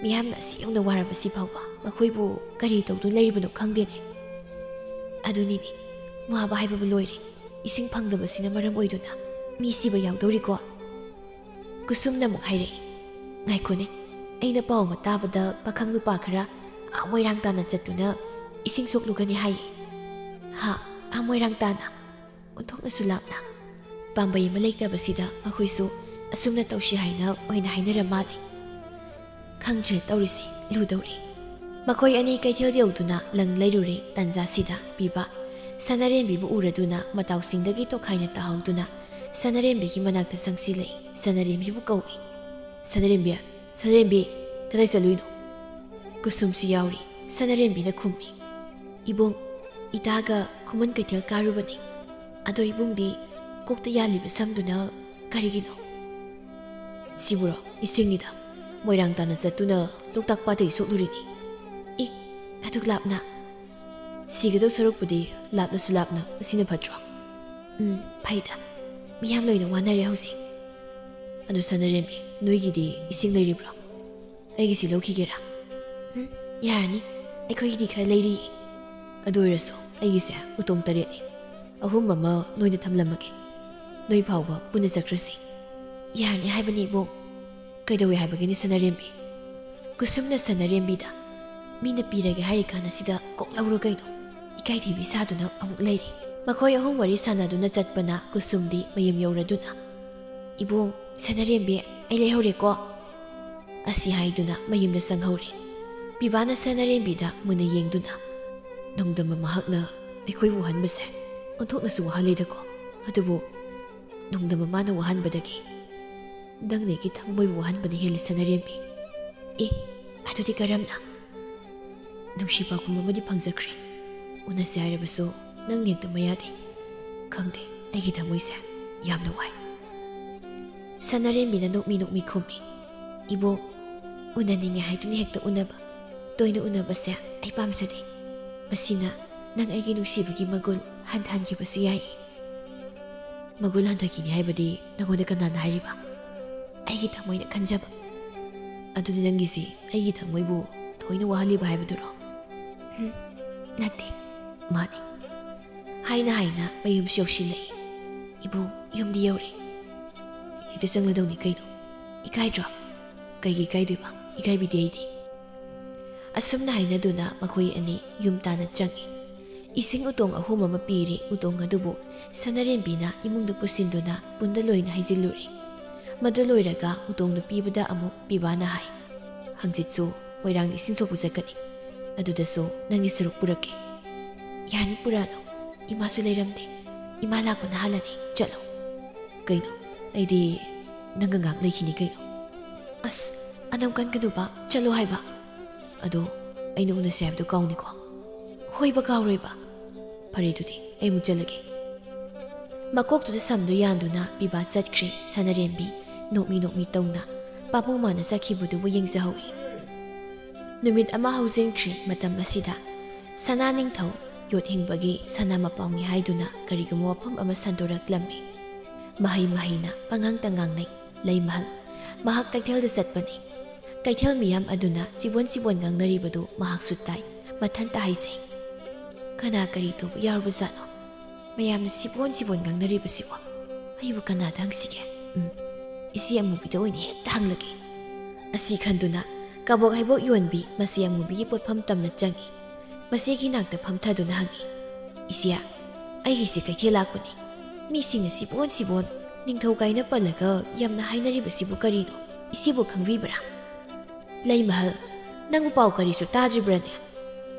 ꯃꯤꯌꯥꯝꯅ ꯑꯁꯤ ꯌꯧꯅ ꯋꯥꯔꯕꯁꯤ ꯐꯥꯎꯕ ꯃꯈꯣꯏꯕꯨ ꯀꯔꯤ ꯇꯧꯗꯨꯅ ꯂꯩꯔꯤꯕꯅꯣ ꯈꯪꯗꯦꯅꯦ꯫ ꯑꯗꯨꯅꯤꯅꯦ, ꯋꯥꯕ ꯍꯥꯏꯕꯕꯨ ꯂꯣꯏꯔꯦ꯫ ꯏꯁꯤꯡ ꯐꯪꯗꯕꯁꯤꯅ ꯃꯔꯝ ꯑꯣꯏꯗꯨꯅ ꯃꯤ ꯁꯤꯕ ꯌꯥꯎꯗꯧꯔꯤꯀꯣ꯫ ꯀꯨꯁꯨꯝꯅ ꯑꯃꯨꯛ ꯍꯥꯏꯔꯛꯏ, "ꯉꯥꯏꯈꯣꯅꯦ, ꯑꯩꯅ ꯄꯥꯎ ꯑꯃ ꯇꯥꯕꯗ ꯄꯥꯈꯪ ꯅꯨꯄꯥ ꯈꯔ ꯑꯥ ꯃꯣꯏꯔꯥꯡ ꯇꯥꯅ ꯆꯠꯇꯨꯅ ꯏꯁꯤꯡ ꯁꯣꯛꯂꯨꯒꯅꯤ ꯍꯥꯏꯌꯦ꯫ ꯍꯥ? ꯑꯥ ꯃꯣꯏꯔꯥꯡ ꯇꯥꯅ? ꯑꯣꯟꯊꯣꯛꯅꯁꯨ ꯂꯥꯞꯅ꯫ ꯄꯥꯝꯕꯩ ꯑꯃ ꯂꯩꯇꯕꯁꯤꯗ ꯃꯈꯣꯏꯁꯨ ꯑꯁꯨꯝꯅ ꯇꯧꯁꯤ ꯍꯥꯏꯅ ꯑꯣꯏꯅ ꯍꯥꯏꯅꯔ ꯃꯥꯜꯂꯦ꯫ ꯈꯪꯗ꯭ꯔꯦ ꯇꯧꯔꯤꯁꯤ, ꯂꯨꯗꯧꯔꯤ꯫" ꯃꯈꯣꯏ ꯑꯅꯤ ꯀꯩꯊꯦꯜ ꯌꯧꯗꯨꯅ ꯂꯪ ꯂꯩꯔꯨꯔꯦ꯫ ꯇꯟꯖꯥꯁꯤꯗ ꯄꯤꯕ ꯁꯅꯥꯔꯦꯝꯕꯤꯕꯨ ꯎꯔꯗꯨꯅ ꯃꯇꯥꯎꯁꯤꯡꯗꯒꯤ ꯇꯣꯈꯥꯏꯅ ꯇꯥꯍꯧꯗꯨꯅ ꯁꯅꯥꯔꯦꯝꯕꯤꯒꯤ ꯃꯅꯥꯛꯇ ꯆꯪꯁꯤꯜꯂꯛꯏ꯫ ꯁꯅꯥꯔꯦꯝꯕꯤꯕꯨ ꯀꯧꯏ꯫ "ꯁꯅꯥꯔꯦꯝꯕꯤ, ꯁꯅꯥꯔꯦꯝꯕꯤ, ꯀꯗꯥꯏ ꯆꯠꯂꯨꯏꯅꯣ?" ꯀꯨꯁꯨꯝꯁꯨ ꯌꯥꯎꯔꯤ꯫ ꯁꯅꯥꯔꯦꯝꯕꯤꯅ ꯈꯨꯝꯃꯤ, "ꯏꯕꯨꯡ, ꯏꯇꯥꯒ ꯈꯨꯃꯟ ꯀꯩꯊꯦꯜ ꯀꯥꯔꯨꯕꯅꯤ꯫ ꯑꯗꯣ ꯏꯕꯨꯡꯗꯤ ꯀꯣꯛꯇ ꯌꯥꯜꯂꯤꯕ ꯁꯝꯗꯨꯅ ꯀꯔꯤꯒꯤꯅꯣ?" "ꯁꯤꯕꯨꯔꯣ? ꯏꯁꯤꯡꯅꯤꯗ꯫ ꯃꯣꯏꯔꯥꯡ ꯇꯥꯅ ꯆꯠꯇꯨꯅ ꯂꯣꯛꯇꯥꯛ ꯄꯥꯠꯇꯒꯤ ꯁꯣꯛꯂꯨꯔꯤꯅꯤ꯫" "ꯑꯦ, ꯑꯗꯨꯛ ꯂꯥꯞꯅ?" "ꯁꯤꯒꯗꯧ ꯁꯔꯨꯛꯄꯨꯗꯤ ꯂꯥꯞꯂꯁꯨ ꯂꯥꯞꯅ ꯑꯁꯤꯅ ꯐꯠꯇ꯭ꯔꯣ?" "ꯎꯝ, ꯐꯩꯗ꯫ ꯃꯤꯌꯥꯝ ꯂꯣꯏꯅ ꯋꯥꯅꯔꯦ ꯍꯧꯖꯤꯛ꯫ ꯑꯗꯨ ꯁꯅꯥꯔꯦꯝꯕꯤ, ꯅꯣꯏꯒꯤꯗꯤ ꯏꯁꯤꯡ ꯂꯩꯔꯤꯕ꯭ꯔꯣ? ꯑꯩꯒꯤꯁꯤ ꯂꯧꯈꯤꯒꯦꯔꯥ?" "ꯎꯝ, ꯌꯥꯔꯅꯤ꯫ ꯑꯩꯈꯣꯏꯒꯤꯗꯤ ꯈꯔ ꯂꯩꯔꯤꯌꯦ꯫ ꯑꯗꯨ ꯑꯣꯏꯔꯁꯨ ꯑꯩꯒꯤꯁꯦ ꯎꯇꯣꯡ ꯇꯔꯦꯠꯅꯤ꯫ ꯑꯍꯨꯝ ꯑꯃ ꯅꯣꯏꯗ ꯊꯝꯂꯝꯃꯒꯦ꯫ ꯅꯣꯏ ꯐꯥꯎꯕ ꯄꯨꯟꯅ ꯆꯠꯈ꯭ꯔꯁꯤ꯫" "ꯌꯥꯔꯅꯤ ꯍꯥꯏꯕꯅꯤ ꯏꯕꯨꯡ꯫ ꯀꯩꯗꯧꯏ ꯍꯥꯏꯕꯒꯤꯅꯤ ꯁꯅꯥꯔꯦꯝꯕꯤ?" ꯀꯨꯁꯨꯝꯅ ꯁꯅꯥꯔꯦꯝꯕꯤꯗ, "ꯃꯤꯅ ꯄꯤꯔꯒꯦ ꯍꯥꯏꯔꯤꯀꯥꯟ ꯑꯁꯤꯗ ꯀꯣꯛ ꯂꯧꯔꯣ ꯀꯩꯅꯣ?" ꯏꯀꯥꯏꯊꯤꯕꯤ ꯁꯥꯗꯨꯅ ꯑꯃꯨꯛ ꯂꯩꯔꯤ꯫ ꯃꯈꯣꯏ ꯑꯍꯨꯝ ꯋꯥꯔꯤ ꯁꯥꯟꯅꯗꯨꯅ ꯆꯠꯄꯅ ꯀꯨꯁꯨꯝꯗꯤ ꯃꯌꯨꯝ ꯌꯧꯔꯗꯨꯅ, "ꯏꯕꯨꯡ, ꯁꯅꯥꯔꯦꯝꯕꯤ, ꯑꯩ ꯂꯩꯍꯧꯔꯦꯀꯣ" ꯑꯁꯤ ꯍꯥꯏꯗꯨꯅ ꯃꯌꯨꯝꯗ ꯆꯪꯍꯧꯔꯦ꯫ ꯄꯤꯕꯥꯅ ꯁꯅꯥꯔꯦꯝꯕꯤꯗ ꯃꯨꯟꯅ ꯌꯦꯡꯗꯨꯅ, "ꯅꯣꯡꯗꯝꯕ ꯃꯍꯥꯛꯅ ꯑꯩꯈꯣꯏꯕꯨ ꯋꯥꯍꯟꯕꯁꯦ ꯑꯣꯟꯊꯣꯛꯅꯁꯨ ꯋꯥꯍꯜꯂꯤꯗꯀꯣ꯫ ꯑꯗꯨꯕꯨ ꯅꯣꯡꯗꯝꯕ ꯃꯥꯅ ꯋꯥꯍꯟꯕꯗꯒꯤ ꯅꯪꯅ ꯑꯩꯒꯤ ꯊꯃꯣꯏꯕꯨ ꯋꯥꯍꯟꯕꯅ ꯍꯦꯜꯂꯤ ꯁꯅꯥꯔꯦꯝꯕꯤ꯫" "ꯑꯦ, ꯑꯗꯨꯗꯤ ꯀꯔꯝꯅ?" "ꯅꯨꯡꯁꯤ ꯄꯥꯎꯈꯨꯝ ꯑꯃꯗꯤ ꯐꯪꯖꯈ꯭ꯔꯦ꯫ ꯎꯅꯁꯦ ꯍꯥꯏꯔꯕꯁꯨ ꯅꯪ ꯌꯦꯡꯗꯕ ꯌꯥꯗꯦ꯫ ꯈꯪꯗꯦ, ꯑꯩꯒꯤ ꯊꯃꯣꯏꯁꯦ ꯌꯥꯝꯅ ꯋꯥꯏ꯫" ꯁꯅꯥꯔꯦꯝꯕꯤꯅ ꯅꯣꯛꯃꯤ ꯅꯣꯛꯃꯤ ꯈꯨꯝꯃꯤ, "ꯏꯕꯣꯛ, ꯎꯅꯅꯤꯡꯉꯦ ꯍꯥꯏꯗꯨꯅ ꯍꯦꯛꯇ ꯎꯅꯕ, ꯇꯣꯏꯅ ꯎꯅꯕꯁꯦ ꯑꯩ ꯄꯥꯝꯖꯗꯦ꯫ ꯃꯁꯤꯅ ꯅꯪ ꯑꯩꯒꯤ ꯅꯨꯡꯁꯤꯕꯒꯤ ꯃꯒꯨꯜ ꯍꯟꯊꯍꯟꯈꯤꯕꯁꯨ ꯌꯥꯏ꯫" "ꯃꯒꯨꯜ ꯍꯟꯊꯈꯤꯅꯤ ꯍꯥꯏꯕꯗꯤ ꯅꯪꯉꯣꯟꯗ ꯀꯅꯥꯅ ꯍꯥꯏꯔꯤꯕ?" "ꯑꯩꯒꯤ ꯊꯃꯣꯏꯅ ꯈꯟꯖꯕ꯫" "ꯑꯗꯨꯗꯤ ꯅꯪꯒꯤꯁꯤ ꯑꯩꯒꯤ ꯊꯃꯣꯏꯕꯨ ꯊꯣꯏꯅ ꯋꯥꯍꯜꯂꯤꯕ ꯍꯥꯏꯕꯗꯨꯔꯣ?" "ꯍꯨꯝ, ꯅꯠꯇꯦ꯫" "ꯃꯥꯅꯤ꯫" ꯍꯥꯏꯅ ꯍꯥꯏꯅ ꯃꯌꯨꯝꯁꯨ ꯌꯧꯁꯤꯜꯂꯛꯏ꯫ "ꯏꯕꯨꯡ, ꯌꯨꯝꯗꯤ ꯌꯧꯔꯦ꯫" "ꯍꯦꯛꯇ ꯆꯪꯂꯗꯧꯅꯤ ꯀꯩꯅꯣ꯫ ꯏꯀꯥꯏꯗ꯭ꯔꯣ?" "ꯀꯩꯒꯤ ꯏꯀꯥꯏꯗꯣꯏꯕ? ꯏꯀꯥꯏꯕꯤꯗꯦ ꯑꯩꯗꯤ꯫" ꯑꯁꯨꯝꯅ ꯍꯥꯏꯅꯗꯨꯅ ꯃꯈꯣꯏ ꯑꯅꯤ ꯌꯨꯝ ꯇꯥꯟꯅ ꯆꯪꯉꯤ꯫ ꯏꯁꯤꯡ ꯎꯇꯣꯡ ꯑꯍꯨꯝ ꯑꯃ ꯄꯤꯔꯤ꯫ ꯎꯇꯣꯡ ꯑꯗꯨꯕꯨ ꯁꯅꯥꯔꯦꯝꯕꯤꯅ ꯏꯃꯨꯡꯗ ꯄꯨꯁꯤꯟꯗꯨꯅ ꯄꯨꯟꯗ ꯂꯣꯏꯅ ꯍꯩꯖꯤꯜꯂꯨꯔꯦ꯫ ꯃꯗꯨ ꯂꯣꯏꯔꯒ ꯎꯇꯣꯡꯗꯨ ꯄꯤꯕꯗ ꯑꯃꯨꯛ ꯄꯤꯕꯥꯅ ꯍꯥꯏ, "ꯍꯪꯆꯤꯠꯁꯨ ꯃꯣꯏꯔꯥꯡꯗ ꯏꯁꯤꯡ ꯁꯣꯛꯄ ꯆꯠꯀꯅꯤ꯫ ꯑꯗꯨꯗꯁꯨ ꯅꯪꯒꯤ ꯁꯔꯨꯛ ꯄꯨꯔꯛꯀꯦ꯫" "ꯌꯥꯅꯤ, ꯄꯨꯔꯛꯑꯅꯨ꯫ ꯏꯃꯥꯁꯨ ꯂꯩꯔꯝꯗꯦ꯫ ꯏꯃꯥ ꯂꯥꯛꯄꯅ ꯍꯥꯜꯂꯅꯤ꯫ ꯆꯠꯂꯣ꯫" "ꯀꯩꯅꯣ? ꯑꯩꯗꯤ ꯅꯪꯒ ꯉꯥꯏꯍꯥꯛ ꯂꯩꯈꯤꯅꯤ ꯀꯩꯅꯣ꯫" "ꯑꯁ, ꯑꯅꯝ ꯀꯟꯒꯅꯨꯕ, ꯆꯠꯂꯣ ꯍꯥꯏꯕ꯫" "ꯑꯗꯣ ꯑꯩꯅ ꯎꯅꯁꯦ ꯍꯥꯏꯕꯗꯣ ꯀꯥꯎꯅꯤꯀꯣ꯫" "ꯍꯣꯏꯕ, ꯀꯥꯎꯔꯣꯏꯕ꯫" "ꯐꯔꯦ, ꯑꯗꯨꯗꯤ ꯑꯩ ꯑꯃꯨꯛ ꯆꯠꯂꯒꯦ꯫" ꯃꯀꯣꯛꯇꯨꯗ ꯁꯝꯗꯨ ꯌꯥꯟꯗꯨꯅ ꯄꯤꯕꯥ ꯆꯠꯈ꯭ꯔꯦ꯫ ꯁꯅꯥꯔꯦꯝꯕꯤ ꯅꯣꯛꯃꯤ ꯅꯣꯛꯃꯤ ꯇꯧꯅ ꯄꯥꯕꯨꯡ ꯃꯥꯅ ꯆꯠꯈꯤꯕꯗꯨꯕꯨ ꯌꯦꯡꯖꯍꯧꯏ꯫ ꯅꯨꯃꯤꯠ ꯑꯃ ꯍꯧꯖꯤꯟꯈ꯭ꯔꯦ꯫ ꯃꯇꯝ ꯑꯁꯤꯗ ꯁꯅꯥ ꯅꯤꯡꯊꯧ ꯌꯣꯠ ꯍꯤꯡꯕꯒꯤ ꯁꯅꯥ ꯃꯄꯥꯎꯅꯤ ꯍꯥꯏꯗꯨꯅ ꯀꯔꯤꯒꯨꯝꯕ ꯋꯥꯐꯝ ꯑꯃ ꯁꯟꯗꯣꯔꯛꯂꯝꯃꯤ꯫ ꯃꯍꯩ ꯃꯍꯩꯅ ꯄꯉꯥꯡꯇ ꯉꯥꯡꯅꯩ꯫ ꯂꯩꯃꯍꯜ ꯃꯍꯥꯛ ꯀꯩꯊꯦꯜꯗ ꯆꯠꯄꯅꯤ꯫ ꯀꯩꯊꯦꯜ ꯃꯤꯌꯥꯝ ꯑꯗꯨꯅ ꯆꯤꯕꯣꯟ ꯆꯤꯕꯣꯟ ꯉꯥꯡꯅꯔꯤꯕꯗꯨ ꯃꯍꯥꯛꯁꯨ ꯇꯥꯏ꯫ ꯃꯊꯟꯇ ꯍꯥꯏꯖꯩ, "ꯀꯅꯥ ꯀꯔꯤ ꯇꯧꯕ ꯌꯥꯎꯔꯕꯖꯥꯠꯅꯣ? ꯃꯌꯥꯝꯅ ꯆꯤꯕꯣꯟ ꯆꯤꯕꯣꯟ ꯉꯥꯡꯅꯔꯤꯕꯁꯤꯕꯣ? ꯑꯩꯕꯨ ꯀꯅꯥꯗ ꯍꯪꯁꯤꯒꯦ? ꯎꯝ, ꯏꯆꯦ ꯑꯃꯨꯕꯤꯗ ꯑꯣꯏꯅ ꯍꯦꯛꯇ ꯍꯪꯂꯒꯦ꯫" ꯑꯁꯤ ꯈꯟꯗꯨꯅ ꯀꯕꯣꯛ ꯍꯩꯕꯣꯛ ꯌꯣꯟꯕꯤ ꯃꯆꯦ ꯑꯃꯨꯕꯤꯒꯤ ꯄꯣꯠꯐꯝ ꯇꯝꯅ ꯆꯪꯏ꯫ ꯃꯆꯦꯒꯤ ꯅꯥꯛꯇ ꯐꯝꯊꯗꯨꯅ ꯍꯪꯏ, "ꯏꯆꯦ, ꯑꯩꯒꯤꯁꯦ ꯀꯩꯊꯦꯜ ꯂꯥꯛꯄꯅꯤ꯫ ꯃꯤꯁꯤꯡꯅ ꯆꯤꯕꯣꯟ ꯆꯤꯕꯣꯟ ꯅꯤꯡꯊꯧ ꯀꯥꯏꯅ ꯄꯜꯂꯒ ꯌꯥꯝꯅ ꯍꯥꯏꯅꯔꯤꯕꯁꯤꯕꯨ ꯀꯔꯤꯅꯣ? ꯏꯆꯦꯕꯨ ꯈꯪꯕꯤꯕ꯭ꯔꯥ?" "ꯂꯩꯃꯍꯜ, ꯅꯪꯕꯨ ꯄꯥꯎ ꯀꯔꯤꯁꯨ ꯇꯥꯗ꯭ꯔꯤꯕ꯭ꯔꯅꯦ?"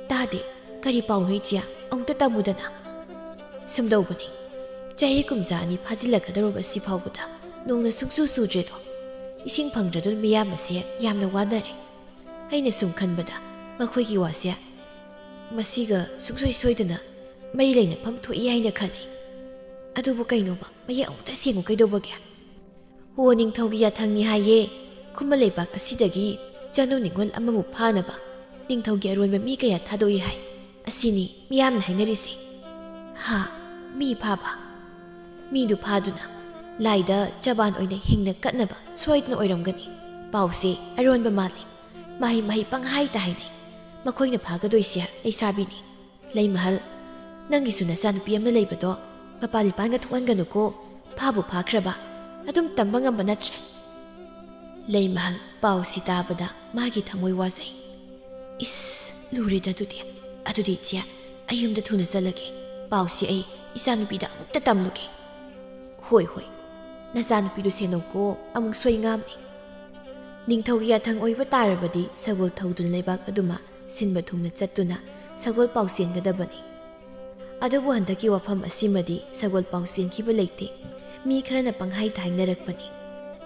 "ꯇꯥꯗꯦ꯫ ꯀꯔꯤ ꯄꯥꯎꯅꯣ ꯏꯆꯦ? ꯑꯃꯨꯛꯇ ꯇꯝꯃꯨꯗꯅ꯫" "ꯁꯨꯝꯗꯧꯕꯅꯤ, ꯆꯍꯤ ꯀꯨꯝꯖꯥ ꯑꯅꯤ ꯐꯥꯖꯤꯜꯂꯛꯀꯗꯧꯔꯕ ꯑꯁꯤ ꯐꯥꯎꯕꯗ ꯅꯣꯡꯅ ꯁꯨꯡꯆꯨ ꯆꯨꯗ꯭ꯔꯦꯗꯣ꯫ ꯏꯁꯤꯡ ꯐꯪꯗ꯭ꯔꯗꯨꯅ ꯃꯤꯌꯥꯝ ꯑꯁꯦ ꯌꯥꯝꯅ ꯋꯥꯅꯔꯦ꯫ ꯑꯩꯅ ꯁꯨꯝ ꯈꯟꯕꯗ ꯃꯈꯣꯏꯒꯤ ꯋꯥꯁꯦ ꯃꯁꯤꯒ ꯁꯨꯡꯁꯣꯏ ꯁꯣꯏꯗꯅ ꯃꯔꯤ ꯂꯩꯅꯐꯝ ꯊꯣꯛꯏ ꯍꯥꯏꯅ ꯈꯜꯂꯤ꯫ ꯑꯗꯨꯕꯨ ꯀꯩꯅꯣꯕ, ꯃꯌꯦꯛ ꯑꯃꯨꯛꯇ ꯁꯦꯡꯉꯨ ꯀꯩꯗꯧꯕꯒꯦ?" ꯍꯣ, ꯅꯤꯡꯊꯧꯒꯤ ꯌꯥꯊꯪꯅꯤ ꯍꯥꯏꯌꯦ꯫ ꯈꯨꯃꯟ ꯂꯩꯕꯥꯛ ꯑꯁꯤꯗꯒꯤ ꯆꯅꯨ ꯅꯤꯉꯣꯜ ꯑꯃꯕꯨ ꯐꯥꯅꯕ ꯅꯤꯡꯊꯧꯒꯤ ꯑꯔꯣꯟꯕ ꯃꯤ ꯀꯌꯥ ꯊꯥꯗꯣꯛꯏ ꯍꯥꯏ꯫ ꯑꯁꯤꯅꯤ ꯃꯤꯌꯥꯝꯅ ꯍꯥꯏꯅꯔꯤꯁꯤ꯫ ꯍꯥ, ꯃꯤ ꯐꯥꯕ? ꯃꯤꯗꯨ ꯐꯥꯗꯨꯅ ꯂꯥꯏꯗ ꯆꯕꯥꯟ ꯑꯣꯏꯅ ꯍꯤꯡꯅ ꯀꯠꯅꯕ ꯁꯣꯏꯗꯅ ꯑꯣꯏꯔꯝꯒꯅꯤ꯫ ꯄꯥꯎꯁꯦ ꯑꯔꯣꯟꯕ ꯃꯥꯜꯂꯤ꯫ ꯃꯍꯩ ꯃꯍꯩ ꯄꯪꯍꯥꯏꯇ ꯍꯥꯏꯅꯩ꯫ ꯃꯈꯣꯏꯅ ꯐꯥꯒꯗꯣꯏꯁꯦ ꯂꯩꯁꯥꯕꯤꯅꯤ꯫ ꯂꯩꯃꯍꯜ, ꯅꯪꯒꯤꯁꯨ ꯅꯆꯥꯅꯨꯄꯤ ꯑꯃ ꯂꯩꯕꯗꯣ ꯃꯄꯥꯜ ꯏꯄꯥꯟꯒ ꯊꯣꯛꯍꯟꯒꯅꯨꯀꯣ꯫ ꯐꯥꯕꯨ ꯐꯥꯈ꯭ꯔꯕ, ꯑꯗꯨꯝ ꯇꯝꯕ ꯉꯝꯕ ꯅꯠꯇ꯭ꯔꯦ꯫ ꯂꯩꯃꯍꯜ ꯄꯥꯎꯁꯤ ꯇꯥꯕꯗ ꯃꯥꯒꯤ ꯊꯃꯣꯏ ꯋꯥꯖꯩ꯫ ꯏꯁ, ꯂꯨꯔꯦꯗ ꯑꯗꯨꯗꯤ꯫ ꯑꯗꯨꯗꯤ ꯏꯆꯦ, ꯑꯩ ꯌꯨꯝꯗ ꯊꯨꯅ ꯆꯠꯂꯒꯦ꯫ ꯄꯥꯎꯁꯤ ꯑꯩ ꯏꯆꯥꯅꯨꯄꯤꯗ ꯑꯃꯨꯛꯇ ꯇꯝꯂꯨꯒꯦ꯫ ꯍꯣꯏ, ꯍꯣꯏ, ꯅꯆꯥꯅꯨꯄꯤꯗꯨ ꯁꯦꯟꯅꯧꯀꯣ, ꯑꯃꯨꯛ ꯁꯣꯏ ꯉꯥꯝꯅꯤ꯫ ꯅꯤꯡꯊꯧꯒꯤ ꯌꯥꯊꯪ ꯑꯣꯏꯕ ꯇꯥꯔꯕꯗꯤ ꯁꯒꯣꯜ ꯊꯧꯗꯨꯅ ꯂꯩꯕꯥꯛ ꯑꯗꯨꯃ ꯁꯤꯟꯕ ꯊꯨꯡꯅ ꯆꯠꯇꯨꯅ ꯁꯒꯣꯜ ꯄꯥꯎ ꯆꯦꯟꯒꯗꯕꯅꯤ꯫ ꯑꯗꯨꯕꯨ ꯍꯟꯗꯛꯀꯤ ꯋꯥꯐꯝ ꯑꯁꯤꯃꯗꯤ ꯁꯒꯣꯜ ꯄꯥꯎ ꯆꯦꯟꯈꯤꯕ ꯂꯩꯇꯦ꯫ ꯃꯤ ꯈꯔꯅ ꯄꯪꯍꯥꯏꯇ ꯍꯥꯏꯅꯔꯛꯄꯅꯤ꯫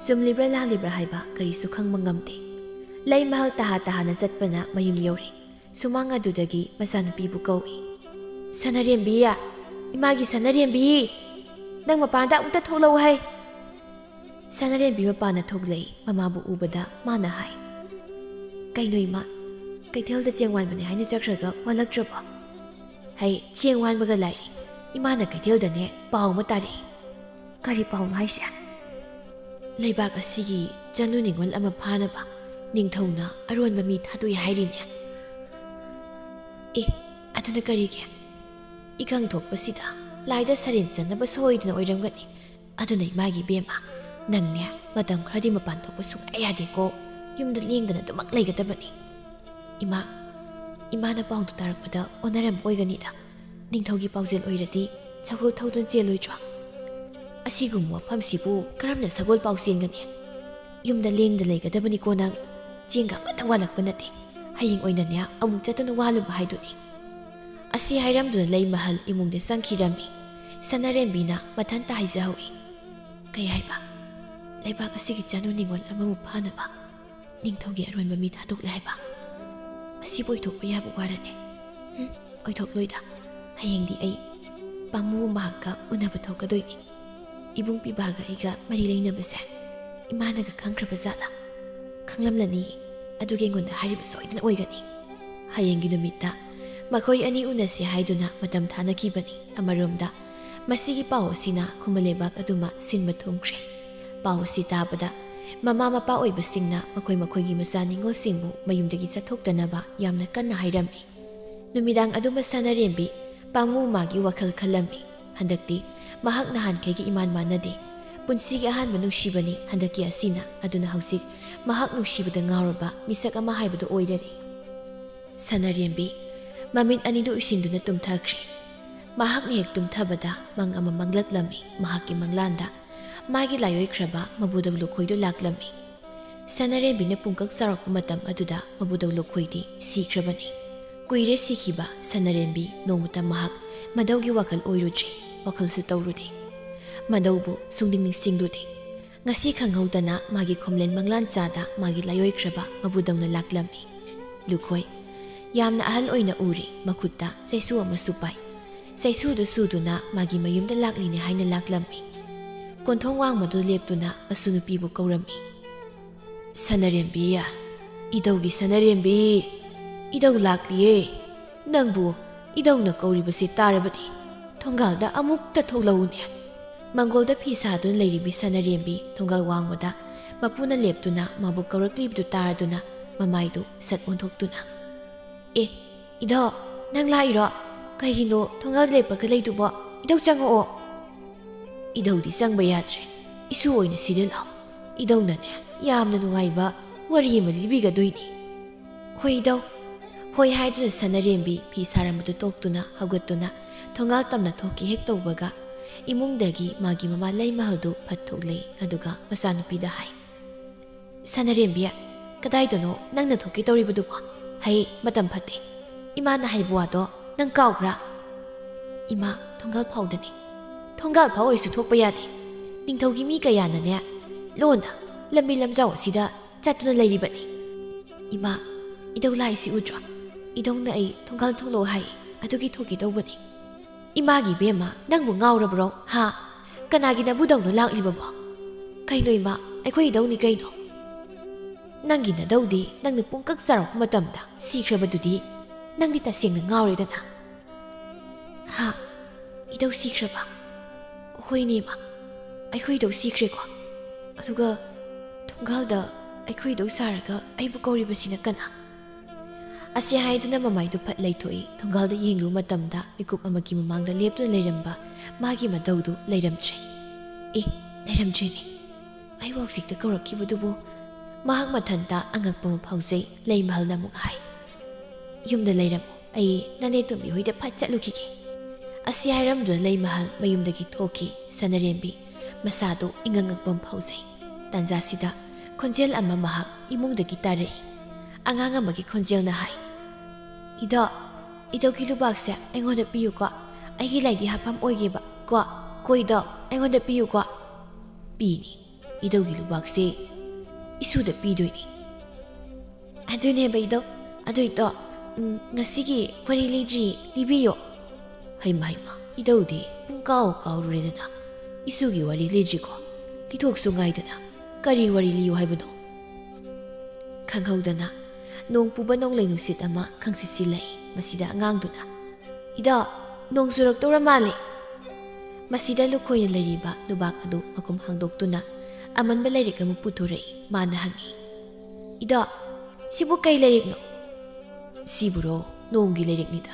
ꯆꯨꯝꯂꯤꯕ꯭ꯔꯥ ꯂꯥꯜꯂꯤꯕ꯭ꯔꯥ ꯍꯥꯏꯕ ꯀꯔꯤꯁꯨ ꯈꯪꯕ ꯉꯝꯗꯦ꯫ ꯂꯩꯃꯍꯜ ꯇꯍꯥ ꯇꯍꯥꯅ ꯆꯠꯄꯅ ꯃꯌꯨꯝ ꯌꯧꯔꯦ꯫ ꯁꯨꯃꯥꯡ ꯑꯗꯨꯗꯒꯤ ꯃꯆꯥꯅꯨꯄꯤꯕꯨ ꯀꯧꯏ꯫ "ꯁꯅꯥꯔꯦꯝꯕꯤ, ꯏꯃꯥꯒꯤ ꯁꯅꯥꯔꯦꯝꯕꯤ, ꯅꯪ ꯃꯄꯥꯟꯗ ꯑꯃꯨꯛꯇ ꯊꯣꯛꯂꯛꯎ ꯍꯥꯏ"꯫ ꯁꯅꯥꯔꯦꯝꯕꯤ ꯃꯄꯥꯟꯗ ꯊꯣꯛꯂꯛꯏ꯫ ꯃꯃꯥꯕꯨ ꯎꯕꯗ ꯃꯥꯅ ꯍꯥꯏ, "ꯀꯩꯅꯣ ꯏꯃꯥ, ꯀꯩꯊꯦꯜꯗ ꯆꯦꯡ ꯋꯥꯟꯕꯅꯦ ꯍꯥꯏꯅ ꯆꯠꯈ꯭ꯔꯒ ꯋꯥꯠꯂꯛꯇ꯭ꯔꯕꯣ?" ꯍꯥꯏ, ꯆꯦꯡ ꯋꯥꯟꯕꯒ ꯂꯥꯏꯔꯤ꯫ ꯏꯃꯥꯅ ꯀꯩꯊꯦꯜꯗꯅꯦ ꯄꯥꯎ ꯑꯃ ꯇꯥꯔꯛꯏ꯫ "ꯀꯔꯤ ꯄꯥꯎꯅꯣ ꯍꯥꯏꯁꯦ?" "ꯂꯩꯕꯥꯛ ꯑꯁꯤꯒꯤ ꯆꯅꯨ ꯅꯤꯉꯣꯜ ꯑꯃ ꯐꯥꯅꯕ ꯅꯤꯡꯊꯧꯅ ꯑꯔꯣꯟꯕ ꯃꯤ ꯊꯥꯗꯣꯛꯏ ꯍꯥꯏꯔꯤꯅꯦ"꯫ "ꯑꯦ, ꯑꯗꯨꯅ ꯀꯔꯤꯒꯤ? ꯏꯀꯪ ꯊꯣꯛꯄꯁꯤꯗ ꯂꯥꯏꯗ ꯁꯔꯦꯟ ꯆꯟꯅꯕ ꯁꯣꯏꯗꯅ ꯑꯣꯏꯔꯝꯒꯅꯤ꯫ ꯑꯗꯨꯅ ꯏꯃꯥꯒꯤ ꯏꯕꯦꯝꯃ, ꯅꯪꯅꯦ ꯃꯇꯝ ꯈꯔꯗꯤ ꯃꯄꯥꯟ ꯊꯣꯛꯄ ꯁꯨꯡꯌꯥ ꯌꯥꯗꯦꯀꯣ꯫ ꯌꯨꯝꯗ ꯂꯦꯡꯗꯅ ꯑꯗꯨꯃꯛ ꯂꯩꯒꯗꯕꯅꯤ꯫ ꯏꯃꯥ, ꯏꯃꯥꯅ ꯄꯥꯎꯗꯨ ꯇꯥꯔꯛꯄꯗ ꯑꯣꯟꯅꯔꯝꯕ ꯑꯣꯏꯒꯅꯤꯗ꯫ ꯅꯤꯡꯊꯧꯒꯤ ꯄꯥꯎꯖꯦꯜ ꯑꯣꯏꯔꯗꯤ ꯁꯒꯣꯜ ꯊꯧꯗꯨꯅ ꯆꯦꯜꯂꯣꯏꯗ꯭ꯔꯣ? ꯑꯁꯤꯒꯨꯝꯕ ꯋꯥꯐꯝꯁꯤꯕꯨ ꯀꯔꯝꯅ ꯁꯒꯣꯜ ꯄꯥꯎ ꯆꯦꯟꯒꯅꯤ? ꯌꯨꯝꯗ ꯂꯦꯡꯗ ꯂꯩꯒꯗꯕꯅꯤꯀꯣ ꯅꯪ꯫ ꯆꯦꯡꯒ ꯑꯃꯠꯇ ꯋꯥꯠꯂꯛꯄ ꯅꯠꯇꯦ꯫ ꯍꯌꯦꯡ ꯑꯣꯏꯅꯅꯦ ꯑꯃꯨꯛ ꯆꯠꯇꯨꯅ ꯋꯥꯜꯂꯨꯕ ꯍꯥꯏꯗꯨꯅꯤ"꯫ ꯑꯁꯤ ꯍꯥꯏꯔꯝꯗꯨꯅ ꯂꯩꯃꯍꯜ ꯏꯃꯨꯡꯗ ꯆꯪꯈꯤꯔꯝꯃꯤ꯫ ꯁꯅꯥꯔꯦꯝꯕꯤꯅ ꯃꯊꯟꯇ ꯍꯥꯏꯖꯍꯧꯏ꯫ "ꯀꯩ ꯍꯥꯏꯕ? ꯂꯩꯕꯥꯛ ꯑꯁꯤꯒꯤ ꯆꯅꯨ ꯅꯤꯉꯣꯜ ꯑꯃꯕꯨ ꯐꯥꯅꯕ ꯅꯤꯡꯊꯧꯒꯤ ꯑꯔꯣꯟꯕ ꯃꯤ ꯊꯥꯗꯣꯛꯂꯦ ꯍꯥꯏꯕ? ꯑꯁꯤꯕꯨ ꯑꯣꯏꯊꯣꯛꯄ ꯌꯥꯕ ꯋꯥꯔꯅꯦ? ꯍꯨꯝ, ꯑꯣꯏꯊꯣꯛꯂꯣꯏꯗ꯫ ꯍꯌꯦꯡꯗꯤ ꯑꯩ ꯄꯥꯃꯨ ꯃꯍꯥꯛꯀ ꯎꯅꯕ ꯊꯣꯛꯀꯗꯣꯏꯅꯤ꯫ ꯏꯕꯨꯡ ꯄꯤꯕꯥꯒ ꯑꯩꯒ ꯃꯔꯤ ꯂꯩꯅꯕꯁꯦ ꯏꯃꯥꯅꯒ ꯈꯪꯈ꯭ꯔꯕ ꯖꯥꯠꯂꯥ? ꯈꯪꯂꯝꯂꯅꯤ꯫ ꯑꯗꯨꯒꯤ ꯑꯩꯉꯣꯟꯗ ꯍꯥꯏꯔꯤꯕ ꯁꯣꯏꯗꯅ ꯑꯣꯏꯒꯅꯤ꯫ ꯍꯌꯦꯡꯒꯤ ꯅꯨꯃꯤꯠꯇ ꯃꯈꯣꯏ ꯑꯅꯤ ꯎꯅꯁꯤ ꯍꯥꯏꯗꯨꯅ ꯃꯇꯝ ꯊꯥꯅꯈꯤꯕꯅꯤ꯫ ꯑꯃꯔꯣꯝꯗ, ꯃꯁꯤꯒꯤ ꯄꯥꯎ ꯑꯁꯤꯅ ꯈꯨꯃꯟ ꯂꯩꯕꯥꯛ ꯑꯗꯨꯃ ꯁꯤꯟꯕ ꯊꯨꯡꯈ꯭ꯔꯦ꯫ ꯄꯥꯎ ꯑꯁꯤ ꯇꯥꯕꯗ, ꯃꯃꯥ ꯃꯄꯥ ꯑꯣꯏꯕꯁꯤꯡꯅ ꯃꯈꯣꯏ ꯃꯈꯣꯏꯒꯤ ꯃꯆꯥ ꯅꯤꯉꯣꯜꯁꯤꯡꯕꯨ ꯃꯌꯨꯝꯗꯒꯤ ꯆꯠꯊꯣꯛꯇꯅꯕ ꯌꯥꯝꯅ ꯀꯟꯅ ꯍꯥꯏꯔꯝꯃꯤ꯫ ꯅꯨꯃꯤꯗꯥꯡ ꯑꯗꯨꯃ ꯁꯅꯥꯔꯦꯝꯕꯤ ꯄꯥꯃꯨ ꯃꯥꯒꯤ ꯋꯥꯈꯜ ꯈꯜꯂꯝꯃꯤ꯫ ꯍꯟꯗꯛꯇꯤ ꯃꯍꯥꯛ ꯅꯍꯥꯟꯈꯩꯒ ꯏꯃꯥꯟ ꯃꯥꯟꯅꯗꯦ꯫ ꯄꯨꯟꯁꯤꯒꯤ ꯑꯍꯥꯟꯕ ꯅꯨꯡꯁꯤꯕꯅꯤ ꯍꯟꯗꯛꯀꯤ ꯑꯁꯤꯅ, ꯑꯗꯨꯅ ꯍꯧꯖꯤꯛ ꯃꯍꯥꯛ ꯅꯨꯡꯁꯤꯕꯗ ꯉꯥꯎꯔꯕ ꯃꯤꯁꯛ ꯑꯃ ꯍꯥꯏꯕꯗꯨ ꯑꯣꯏꯔꯔꯦ꯫ ꯁꯅꯥꯔꯦꯝꯕꯤ ꯃꯃꯤꯠ ꯑꯅꯤꯗꯨ ꯎꯏꯁꯤꯟꯗꯨꯅ ꯇꯨꯝꯊꯈ꯭ꯔꯦ꯫ ꯃꯍꯥꯛꯅ ꯍꯦꯛ ꯇꯨꯝꯊꯕꯗ ꯃꯪ ꯑꯃ ꯃꯪꯂꯛꯂꯝꯃꯤ꯫ ꯃꯍꯥꯛꯀꯤ ꯃꯪꯂꯥꯟꯗ ꯃꯥꯒꯤ ꯂꯥꯏꯑꯣꯏꯈ꯭ꯔꯕ ꯃꯕꯨꯗꯧ ꯂꯨꯈꯣꯏꯗꯨ ꯂꯥꯛꯂꯝꯃꯤ꯫ ꯁꯅꯥꯔꯦꯝꯕꯤꯅ ꯄꯨꯡꯀꯛ ꯆꯥꯎꯔꯛꯄ ꯃꯇꯝ ꯑꯗꯨꯗ ꯃꯕꯨꯗꯧ ꯂꯨꯈꯣꯏꯗꯤ ꯁꯤꯈ꯭ꯔꯕꯅꯤ꯫ ꯀꯨꯏꯔꯦ ꯁꯤꯈꯤꯕ ꯁꯅꯥꯔꯦꯝꯕꯤ ꯅꯣꯡꯃꯇ ꯃꯍꯥꯛ ꯃꯗꯧꯒꯤ ꯋꯥꯈꯜ ꯑꯣꯏꯔꯨꯗ꯭ꯔꯤ, ꯋꯥꯈꯜꯁꯨ ꯇꯧꯔꯨꯗꯦ꯫ ꯃꯗꯧꯕꯨ ꯁꯨꯡꯅꯤꯡ ꯅꯤꯡꯁꯤꯡꯂꯨꯗꯦ꯫ ꯉꯁꯤ ꯈꯪꯍꯧꯗꯅ ꯃꯥꯒꯤ ꯈꯣꯝꯂꯦꯟ ꯃꯪꯂꯥꯟ ꯆꯥꯗ ꯃꯥꯒꯤ ꯂꯥꯏꯑꯣꯏꯈ꯭ꯔꯕ ꯃꯕꯨꯗꯧꯅ ꯂꯥꯛꯂꯝꯃꯤ꯫ ꯂꯨꯈꯣꯏ ꯌꯥꯝꯅ ꯑꯍꯜ ꯑꯣꯏꯅ ꯎꯔꯤ, ꯃꯈꯨꯠꯇ ꯆꯩꯁꯨ ꯑꯃꯁꯨ ꯄꯥꯏ꯫ ꯆꯩꯁꯨꯗꯨ ꯁꯨꯗꯨꯅ ꯃꯥꯒꯤ ꯃꯌꯨꯝꯗ ꯂꯥꯛꯂꯤꯅꯦ ꯍꯥꯏꯅ ꯂꯥꯛꯂꯝꯃꯤ꯫ ꯀꯣꯟꯊꯣꯡ ꯋꯥꯡꯃꯗꯨ ꯂꯦꯞꯇꯨꯅ ꯃꯁꯨ ꯅꯨꯄꯤꯕꯨ ꯀꯧꯔꯝꯃꯤ꯫ "ꯁꯅꯥꯔꯦꯝꯕꯤ, ꯏꯙꯧꯒꯤ ꯁꯅꯥꯔꯦꯝꯕꯤ, ꯏꯙꯧ ꯂꯥꯛꯂꯤꯌꯦ꯫ ꯅꯪꯕꯨ ꯏꯙꯧꯅ ꯀꯧꯔꯤꯕꯁꯤ ꯇꯥꯔꯕꯗꯤ ꯊꯣꯡꯒꯥꯜꯗ ꯑꯃꯨꯛꯇ ꯊꯣꯛꯂꯛꯎꯅꯦ꯫" ꯃꯪꯒꯣꯜꯗ ꯐꯤ ꯁꯥꯗꯨꯅ ꯂꯩꯔꯤꯕꯤ ꯁꯅꯥꯔꯦꯝꯕꯤ ꯊꯣꯡꯒꯥꯜ ꯋꯥꯡꯃꯗ ꯃꯄꯨꯅ ꯂꯦꯞꯇꯨꯅ ꯃꯥꯕꯨ ꯀꯧꯔꯛꯂꯤꯕꯗꯨ ꯇꯥꯔꯗꯨꯅ ꯃꯃꯥꯏꯗꯨ ꯁꯠ ꯑꯣꯟꯊꯣꯛꯇꯨꯅ, "ꯑꯦ, ꯏꯙꯧ, ꯅꯪ ꯂꯥꯛꯏꯔꯣ? ꯀꯩꯒꯤꯅꯣ ꯊꯣꯡꯒꯥꯜ ꯂꯦꯞꯄꯒ ꯂꯩꯗꯨꯕꯣ? ꯏꯙꯧ ꯆꯪꯉꯛꯑꯣ꯫" "ꯏꯙꯧꯗꯤ ꯆꯪꯕ ꯌꯥꯗ꯭ꯔꯦ, ꯏꯁꯨ ꯑꯣꯏꯅ ꯁꯤꯗ ꯂꯥꯛꯑꯣ꯫ ꯏꯙꯧꯅꯅꯦ ꯌꯥꯝꯅ ꯅꯨꯡꯉꯥꯏꯕ ꯋꯥꯔꯤ ꯑꯃ ꯂꯤꯕꯤꯒꯗꯣꯏꯅꯤ꯫" "ꯍꯣꯏ ꯏꯙꯧ꯫" ꯍꯣꯏ ꯍꯥꯏꯗꯨꯅ ꯁꯅꯥꯔꯦꯝꯕꯤ ꯐꯤ ꯁꯥꯔꯝꯕꯗꯨ ꯇꯣꯛꯇꯨꯅ ꯍꯧꯒꯠꯇꯨꯅ ꯊꯣꯡꯒꯥꯜ ꯇꯝꯅ ꯊꯣꯛꯀꯦ ꯍꯦꯛ ꯇꯧꯕꯒ, ꯏꯃꯨꯡꯗꯒꯤ ꯃꯥꯒꯤ ꯃꯃꯥ ꯂꯩꯃꯍꯜꯗꯨ ꯐꯠ ꯊꯣꯛꯂꯛꯏ꯫ ꯑꯗꯨꯒ ꯃꯆꯥꯅꯨꯄꯤꯗ ꯍꯥꯏ, "ꯁꯅꯥꯔꯦꯝꯕꯤ, ꯀꯗꯥꯏꯗꯅꯣ ꯅꯪꯅ ꯊꯣꯛꯀꯦ ꯇꯧꯔꯤꯕꯗꯨꯕꯣ? ꯍꯩ, ꯃꯇꯝ ꯐꯠꯇꯦ꯫ ꯏꯃꯥꯅ ꯍꯥꯏꯕ ꯋꯥꯗꯣ ꯅꯪ ꯀꯥꯎꯈ꯭ꯔꯥ?" "ꯏꯃꯥ, ꯊꯣꯡꯒꯥꯜ ꯐꯥꯎꯗꯅꯤ꯫" "ꯊꯣꯡꯒꯥꯜ ꯐꯥꯎ ꯑꯣꯏꯁꯨ ꯊꯣꯛꯄ ꯌꯥꯗꯦ꯫ ꯅꯤꯡꯊꯧꯒꯤ ꯃꯤ ꯀꯌꯥꯅꯅꯦ ꯂꯣꯟꯅ ꯂꯝꯕꯤ ꯂꯝꯖꯥꯎ ꯑꯁꯤꯗ ꯆꯠꯇꯨꯅ ꯂꯩꯔꯤꯕꯅꯤ꯫" "ꯏꯃꯥ, ꯏꯙꯧ ꯂꯥꯛꯏꯁꯤ ꯎꯗ꯭ꯔꯣ? ꯏꯙꯧꯅ ꯑꯩ ꯊꯣꯡꯒꯥꯜ ꯊꯣꯛꯂꯛꯑꯣ ꯍꯥꯏ, ꯑꯗꯨꯒꯤ ꯊꯣꯛꯀꯦ ꯇꯧꯕꯅꯤ꯫" "ꯏꯃꯥꯒꯤ ꯏꯕꯦꯝꯃ, ꯅꯪꯕꯨ ꯉꯥꯎꯔꯕ꯭ꯔꯣ? ꯍꯥ? ꯀꯅꯥꯒꯤ ꯅꯕꯨꯗꯧꯅꯣ ꯂꯥꯛꯂꯤꯕꯕꯣ?" "ꯀꯩꯅꯣ ꯏꯃꯥ, ꯑꯩꯈꯣꯏ ꯏꯙꯧꯅꯤ ꯀꯩꯅꯣ꯫ ꯅꯪꯒꯤ ꯅꯙꯧꯗꯤ ꯅꯪꯅ ꯄꯨꯡꯀꯛ ꯆꯥꯔꯛꯄ ꯃꯇꯝꯗ ꯁꯤꯈ꯭ꯔꯕꯗꯨꯗꯤ ꯅꯪꯗꯤ ꯇꯁꯦꯡꯅ ꯉꯥꯎꯔꯦꯗꯅ꯫ ꯍꯥ? ꯏꯙꯧ ꯁꯤꯈ꯭ꯔꯕ? ꯍꯣꯏꯅꯦ ꯏꯃꯥ, ꯑꯩꯈꯣꯏ ꯏꯙꯧ ꯁꯤꯈ꯭ꯔꯦꯀꯣ꯫ ꯑꯗꯨꯒ ꯊꯣꯡꯒꯥꯜꯗ ꯑꯩꯈꯣꯏ ꯏꯙꯧ ꯁꯥꯔꯒ ꯑꯩꯕꯨ ꯀꯧꯔꯤꯕꯁꯤꯅ ꯀꯅꯥ? ꯑꯁꯤ ꯍꯥꯏꯗꯨꯅ ꯃꯃꯥꯏꯗꯨ ꯐꯠ ꯂꯩꯊꯣꯛꯏ꯫ ꯊꯣꯡꯒꯥꯜꯗ ꯌꯦꯡꯂꯨꯕ ꯃꯇꯝꯗ ꯃꯤꯀꯨꯞ ꯑꯃꯒꯤ ꯃꯃꯥꯡꯗ ꯂꯦꯞꯇꯨꯅ ꯂꯩꯔꯝꯕ ꯃꯥꯒꯤ ꯃꯙꯧꯗꯨ ꯂꯩꯔꯝꯗ꯭ꯔꯦ꯫ ꯑꯦ, ꯂꯩꯔꯝꯗ꯭ꯔꯦꯅꯦ꯫ ꯑꯩ ꯋꯥꯎꯆꯤꯛꯇ ꯀꯧꯔꯛꯈꯤꯕꯗꯨꯕꯨ꯫ ꯃꯍꯥꯛ ꯃꯊꯟꯇ ꯑꯉꯛꯄ ꯑꯃ ꯐꯥꯎꯖꯩ꯫ ꯂꯩꯃꯍꯜꯅ ꯑꯃꯨꯛ ꯍꯥꯏ, "ꯌꯨꯝꯗ ꯂꯩꯔꯝꯃꯨ, ꯑꯩ ꯅꯅꯦꯇꯣꯝꯕꯤ ꯍꯣꯏꯗ ꯐꯠ ꯆꯠꯂꯨꯈꯤꯒꯦ"꯫ ꯑꯁꯤ ꯍꯥꯏꯔꯝꯗꯨꯅ ꯂꯩꯃꯍꯜ ꯃꯌꯨꯝꯗꯒꯤ ꯊꯣꯛꯈꯤ꯫ ꯁꯅꯥꯔꯦꯝꯕꯤ ꯃꯁꯥꯗꯨ ꯏꯉꯛ ꯉꯛꯄ ꯑꯃ ꯐꯥꯎꯖꯩ꯫ ꯇꯥꯟꯖꯥꯁꯤꯗ ꯈꯣꯟꯖꯦꯜ ꯑꯃ ꯃꯍꯥꯛ ꯏꯃꯨꯡꯗꯒꯤ ꯇꯥꯔꯛꯏ꯫ ꯑꯉꯥꯡ ꯑꯃꯒꯤ ꯈꯣꯟꯖꯦꯜꯅ ꯍꯥꯏ, "ꯏꯙꯧ, ꯏꯙꯧꯒꯤ ꯂꯨꯕꯥꯛꯁꯦ ꯑꯩꯉꯣꯟꯗ ꯄꯤꯌꯨꯀꯣ꯫ ꯑꯩꯒꯤ ꯂꯥꯏꯗꯤ ꯍꯥꯞꯐꯝ ꯑꯣꯏꯒꯦꯕ ꯀꯣ꯫ ꯀꯣ ꯏꯙꯧ, ꯑꯩꯉꯣꯟꯗ ꯄꯤꯌꯨꯀꯣ"꯫ "ꯄꯤꯅꯤ, ꯏꯙꯧꯒꯤ ꯂꯨꯕꯥꯛꯁꯦ ꯏꯁꯨꯗ ꯄꯤꯗꯣꯏꯅꯤ"꯫ "ꯑꯗꯨꯅꯦꯕ ꯏꯙꯧ꯫ ꯑꯗꯨ ꯏꯙꯧ, ꯎꯝ, ꯉꯁꯤꯒꯤ ꯋꯥꯔꯤ ꯂꯤꯗ꯭ꯔꯤ, ꯂꯤꯕꯤꯌꯣ"꯫ ꯍꯩꯃ ꯍꯩꯃ, ꯏꯙꯧꯗꯤ ꯄꯨꯡ ꯀꯥꯎ ꯀꯥꯎꯔꯨꯔꯦꯗꯅ꯫ "ꯏꯁꯨꯒꯤ ꯋꯥꯔꯤ ꯂꯤꯗ꯭ꯔꯤꯀꯣ? ꯂꯤꯊꯣꯛꯁꯨ ꯉꯥꯏꯗꯅ꯫ ꯀꯔꯤ ꯋꯥꯔꯤ ꯂꯤꯌꯨ ꯍꯥꯏꯕꯅꯣ?" ꯈꯪꯍꯧꯗꯅ ꯅꯣꯡ ꯄꯨꯕ ꯅꯣꯡꯂꯩ ꯅꯨꯡꯁꯤꯠ ꯑꯃ ꯈꯪꯁꯤꯠ ꯁꯤꯠꯂꯛꯏ꯫ ꯃꯁꯤꯗ ꯑꯉꯥꯡꯗꯨꯅ, "ꯏꯙꯧ, ꯅꯣꯡ ꯆꯨꯔꯛꯇꯧꯔ ꯃꯥꯜꯂꯦ"꯫ ꯃꯁꯤꯗ ꯂꯨꯈꯣꯏꯅ ꯂꯩꯔꯤꯕ ꯂꯨꯕꯥꯛ ꯑꯗꯨ ꯃꯈꯨꯝ ꯍꯥꯡꯗꯣꯛꯇꯨꯅ ꯑꯃꯟꯕ ꯂꯥꯏꯔꯤꯛ ꯑꯃ ꯄꯨꯊꯣꯔꯛꯏ꯫ ꯃꯥꯅ ꯍꯪꯉꯤ, "ꯏꯙꯧ, ꯁꯤꯕꯨ ꯀꯩ ꯂꯥꯏꯔꯤꯛꯅꯣ?" "ꯁꯤꯕꯨꯔꯣ? ꯅꯣꯡꯒꯤ ꯂꯥꯏꯔꯤꯛꯅꯤꯗ꯫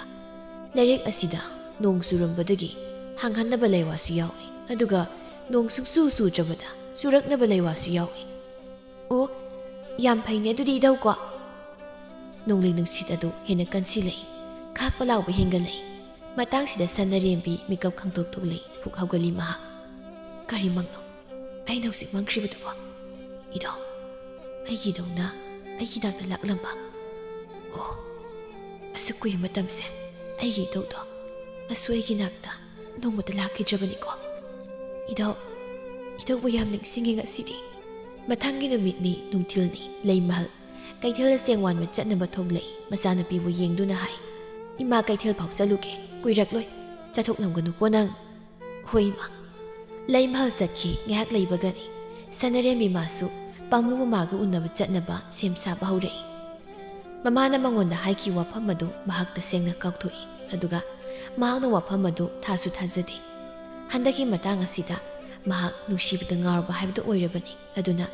ꯂꯥꯏꯔꯤꯛ ꯑꯁꯤꯗ ꯅꯣꯡ ꯆꯨꯔꯝꯕꯗꯒꯤ ꯍꯥꯡꯍꯟꯅꯕ ꯂꯩꯋꯥꯁꯨ ꯌꯥꯎꯏ, ꯑꯗꯨꯒ ꯅꯣꯡ ꯁꯨꯡꯆꯨ ꯆꯨꯗ꯭ꯔꯕꯗ ꯆꯨꯔꯛꯅꯕ ꯂꯩꯋꯥꯁꯨ ꯌꯥꯎꯏ"꯫ "ꯑꯣ, ꯌꯥꯝ ꯐꯩꯅꯦ ꯑꯗꯨꯗꯤ ꯏꯙꯧꯀꯣ"꯫ ꯅꯣꯡꯂꯩ ꯅꯨꯡꯁꯤꯠ ꯑꯗꯨ ꯍꯦꯟꯅ ꯀꯟꯁꯤꯜꯂꯛꯏ꯫ ꯈꯥꯛꯄ ꯂꯥꯎꯕ ꯍꯦꯟꯒꯠꯂꯛꯏ꯫ ꯃꯇꯥꯡꯁꯤꯗ ꯁꯅꯥꯔꯦꯝꯕꯤ ꯃꯤꯀꯞ ꯈꯪꯇꯣꯛ ꯊꯣꯛꯂꯛꯏ꯫ ꯐꯨꯛ ꯍꯧꯒꯠꯂꯤ ꯃꯍꯥꯛ꯫ "ꯀꯔꯤ ꯃꯪꯅꯣ ꯑꯩꯅ ꯍꯧꯖꯤꯛ ꯃꯪꯈ꯭ꯔꯤꯕꯗꯨꯕꯣ? ꯏꯙꯧ, ꯑꯩꯒꯤ ꯏꯙꯧꯅ ꯑꯩꯒꯤ ꯅꯥꯛꯇ ꯂꯥꯛꯂꯝꯕ꯫ ꯑꯣ, ꯑꯁꯨꯛ ꯀꯨꯏꯕ ꯃꯇꯝꯁꯦ ꯑꯩꯒꯤ ꯏꯙꯧꯗꯣ ꯃꯁꯨ ꯑꯩꯒꯤ ꯅꯥꯛꯇ ꯅꯣꯡꯃꯇ ꯂꯥꯛꯈꯤꯗ꯭ꯔꯕꯅꯤꯀꯣ꯫ ꯏꯙꯧ, ꯏꯙꯧꯕꯨ ꯌꯥꯝ ꯅꯤꯡꯁꯤꯡꯉꯤ ꯉꯁꯤꯗꯤ"꯫ ꯃꯊꯪꯒꯤ ꯅꯨꯃꯤꯠꯅꯤ, ꯅꯨꯡꯊꯤꯜꯅꯤ꯫ ꯂꯩꯃꯍꯜ ꯀꯩꯊꯦꯜꯗ ꯆꯦꯡ ꯋꯥꯟꯕ ꯆꯠꯅꯕ ꯊꯣꯛꯂꯛꯏ꯫ ꯃꯆꯥꯅꯨꯄꯤꯕꯨ ꯌꯦꯡꯗꯨꯅ ꯍꯥꯏ, "ꯏꯃꯥ, ꯀꯩꯊꯦꯜ ꯐꯥꯎ ꯆꯠꯂꯨꯒꯦ, ꯀꯨꯏꯔꯛꯂꯣꯏ꯫ ꯆꯠꯊꯣꯛꯂꯝꯒꯅꯨꯀꯣ ꯅꯪ"꯫ "ꯍꯣꯏ ꯏꯃꯥ"꯫ ꯂꯩꯃꯍꯜ ꯆꯠꯈꯤ꯫ ꯉꯥꯏꯍꯥꯛ ꯂꯩꯕꯒꯅꯤ ꯁꯅꯔꯦꯝꯕꯤ ꯃꯥꯁꯨ ꯄꯥꯝꯃꯨꯕ ꯃꯥꯒ ꯎꯅꯕ ꯆꯠꯅꯕ ꯁꯦꯝ ꯁꯥꯕ ꯍꯧꯔꯛꯏ꯫ ꯃꯃꯥꯅ ꯃꯉꯣꯟꯗ ꯍꯥꯏꯈꯤꯕ ꯋꯥꯐꯝ ꯑꯗꯨ ꯃꯍꯥꯛ ꯇꯁꯦꯡꯅ ꯀꯥꯎꯊꯣꯛꯏ, ꯑꯗꯨꯒ ꯃꯍꯥꯛꯅ ꯋꯥꯐꯝ ꯑꯗꯨ ꯊꯥꯁꯨ ꯊꯥꯖꯗꯦ꯫ ꯍꯟꯗꯛꯀꯤ ꯃꯇꯥꯡ ꯑꯁꯤꯗ ꯃꯍꯥꯛ ꯅꯨꯡꯁꯤꯕꯗ ꯉꯥꯎꯔꯕ ꯍꯥꯏꯕꯗꯨ ꯑꯣꯏꯔꯕꯅꯤ꯫ ꯑꯗꯨꯅ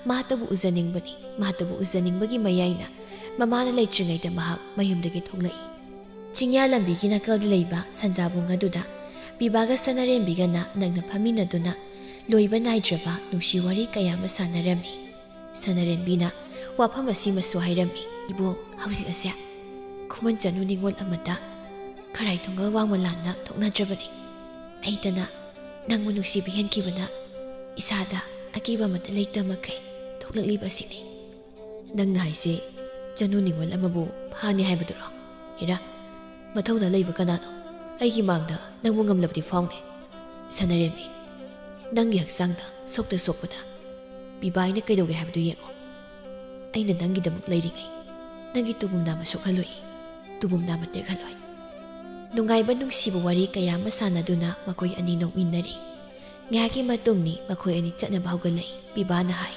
ꯃꯥꯇꯕꯨ ꯎꯖꯅꯤꯡꯕꯅꯤ, ꯃꯥꯇꯕꯨ ꯎꯖꯅꯤꯡꯕꯒꯤ ꯃꯌꯥꯏꯅ ꯃꯃꯥꯅ ꯂꯩꯇ꯭ꯔꯤꯉꯩꯗ ꯃꯍꯥꯛ ꯃꯌꯨꯝꯗꯒꯤ ꯊꯣꯛꯂꯛꯏ꯫ ꯆꯤꯡꯌꯥ ꯂꯝꯕꯤꯒꯤ ꯅꯥꯀꯜꯗ ꯂꯩꯕ ꯁꯟꯖꯥꯕꯨꯡ ꯑꯗꯨꯗ ꯕꯤꯕꯥꯒ ꯁꯅꯥꯔꯦꯝꯕꯤꯒꯅ ꯅꯛꯅ ꯐꯝꯃꯤꯟꯅꯗꯨꯅ ꯂꯣꯏꯕ ꯅꯥꯏꯗ꯭ꯔꯕ ꯅꯨꯡꯁꯤ ꯋꯥꯔꯤ ꯀꯌꯥ ꯑꯃ ꯁꯥꯟꯅꯔꯝꯃꯤ꯫ ꯁꯅꯥꯔꯦꯝꯕꯤꯅ ꯋꯥꯐꯝ ꯑꯁꯤꯃꯁꯨ ꯍꯥꯏꯔꯝꯃꯤ꯫ "ꯏꯕꯣꯛ, ꯍꯧꯖꯤꯛ ꯑꯁꯦ ꯈꯨꯃꯟ ꯆꯅꯨ ꯅꯤꯉꯣꯜ ꯑꯃꯗ ꯈꯔꯥꯏ ꯊꯣꯡꯒꯜ ꯋꯥꯡꯃ ꯂꯥꯟꯅ ꯊꯣꯛꯅꯗ꯭ꯔꯕꯅꯤ꯫ ꯑꯩꯇꯅ ꯅꯪꯕꯨ ꯅꯨꯡꯁꯤꯕ ꯍꯦꯟꯈꯤꯕꯅ ꯏꯁꯥꯗ ꯑꯀꯤꯕ ꯑꯃꯠꯇ ꯂꯩꯇ ꯃꯈꯩ ꯊꯣꯛꯂꯛꯂꯤꯕ ꯑꯁꯤꯅꯤ꯫" "ꯅꯪꯅ ꯍꯥꯏꯁꯦ ꯆꯅꯨ ꯅꯤꯉꯣꯜ ꯑꯃꯕꯨ ꯐꯥꯅꯤ ꯍꯥꯏꯕꯗꯨꯔꯣ? ꯍꯦꯔꯥ, ꯃꯊꯧꯅꯥ ꯂꯩꯕ ꯀꯅꯥꯅꯣ ꯑꯩꯒꯤ ꯃꯥꯡꯗ ꯅꯪꯕꯨ ꯉꯝꯂꯕꯗꯤ ꯐꯥꯎꯅꯦ? ꯁꯅꯥꯔꯦꯝꯕꯤ, ꯅꯪꯒꯤ ꯍꯛꯆꯥꯡꯗ ꯁꯣꯛꯇ ꯁꯣꯛꯄꯗ ꯄꯤꯕꯥꯏꯅ ꯀꯩꯗꯧꯒꯦ ꯍꯥꯏꯕꯗꯨ ꯌꯦꯡꯉꯣ꯫ ꯑꯩꯅ ꯅꯪꯒꯤꯗꯃꯛ ꯂꯩꯔꯤꯉꯩ ꯅꯪꯒꯤ ꯇꯨꯕꯨꯝ ꯅꯥꯝꯃ ꯁꯣꯛꯍꯜꯂꯣꯏ, ꯇꯨꯕꯨꯝ ꯅꯥꯝꯃ ꯇꯦꯛꯍꯜꯂꯣꯏ꯫" ꯅꯨꯡꯉꯥꯏꯕ ꯅꯨꯡꯁꯤꯕ ꯋꯥꯔꯤ ꯀꯌꯥ ꯑꯃ ꯁꯥꯟꯅꯗꯨꯅ ꯃꯈꯣꯏ ꯑꯅꯤ ꯅꯣꯛꯃꯤꯟꯅꯔꯤ꯫ ꯉꯥꯏꯍꯥꯛꯀꯤ ꯃꯇꯨꯡꯅꯤ ꯃꯈꯣꯏ ꯑꯅꯤ ꯆꯠꯅꯕ ꯍꯧꯒꯠꯂꯛꯏ꯫ ꯄꯤꯕꯥꯅ ꯍꯥꯏ,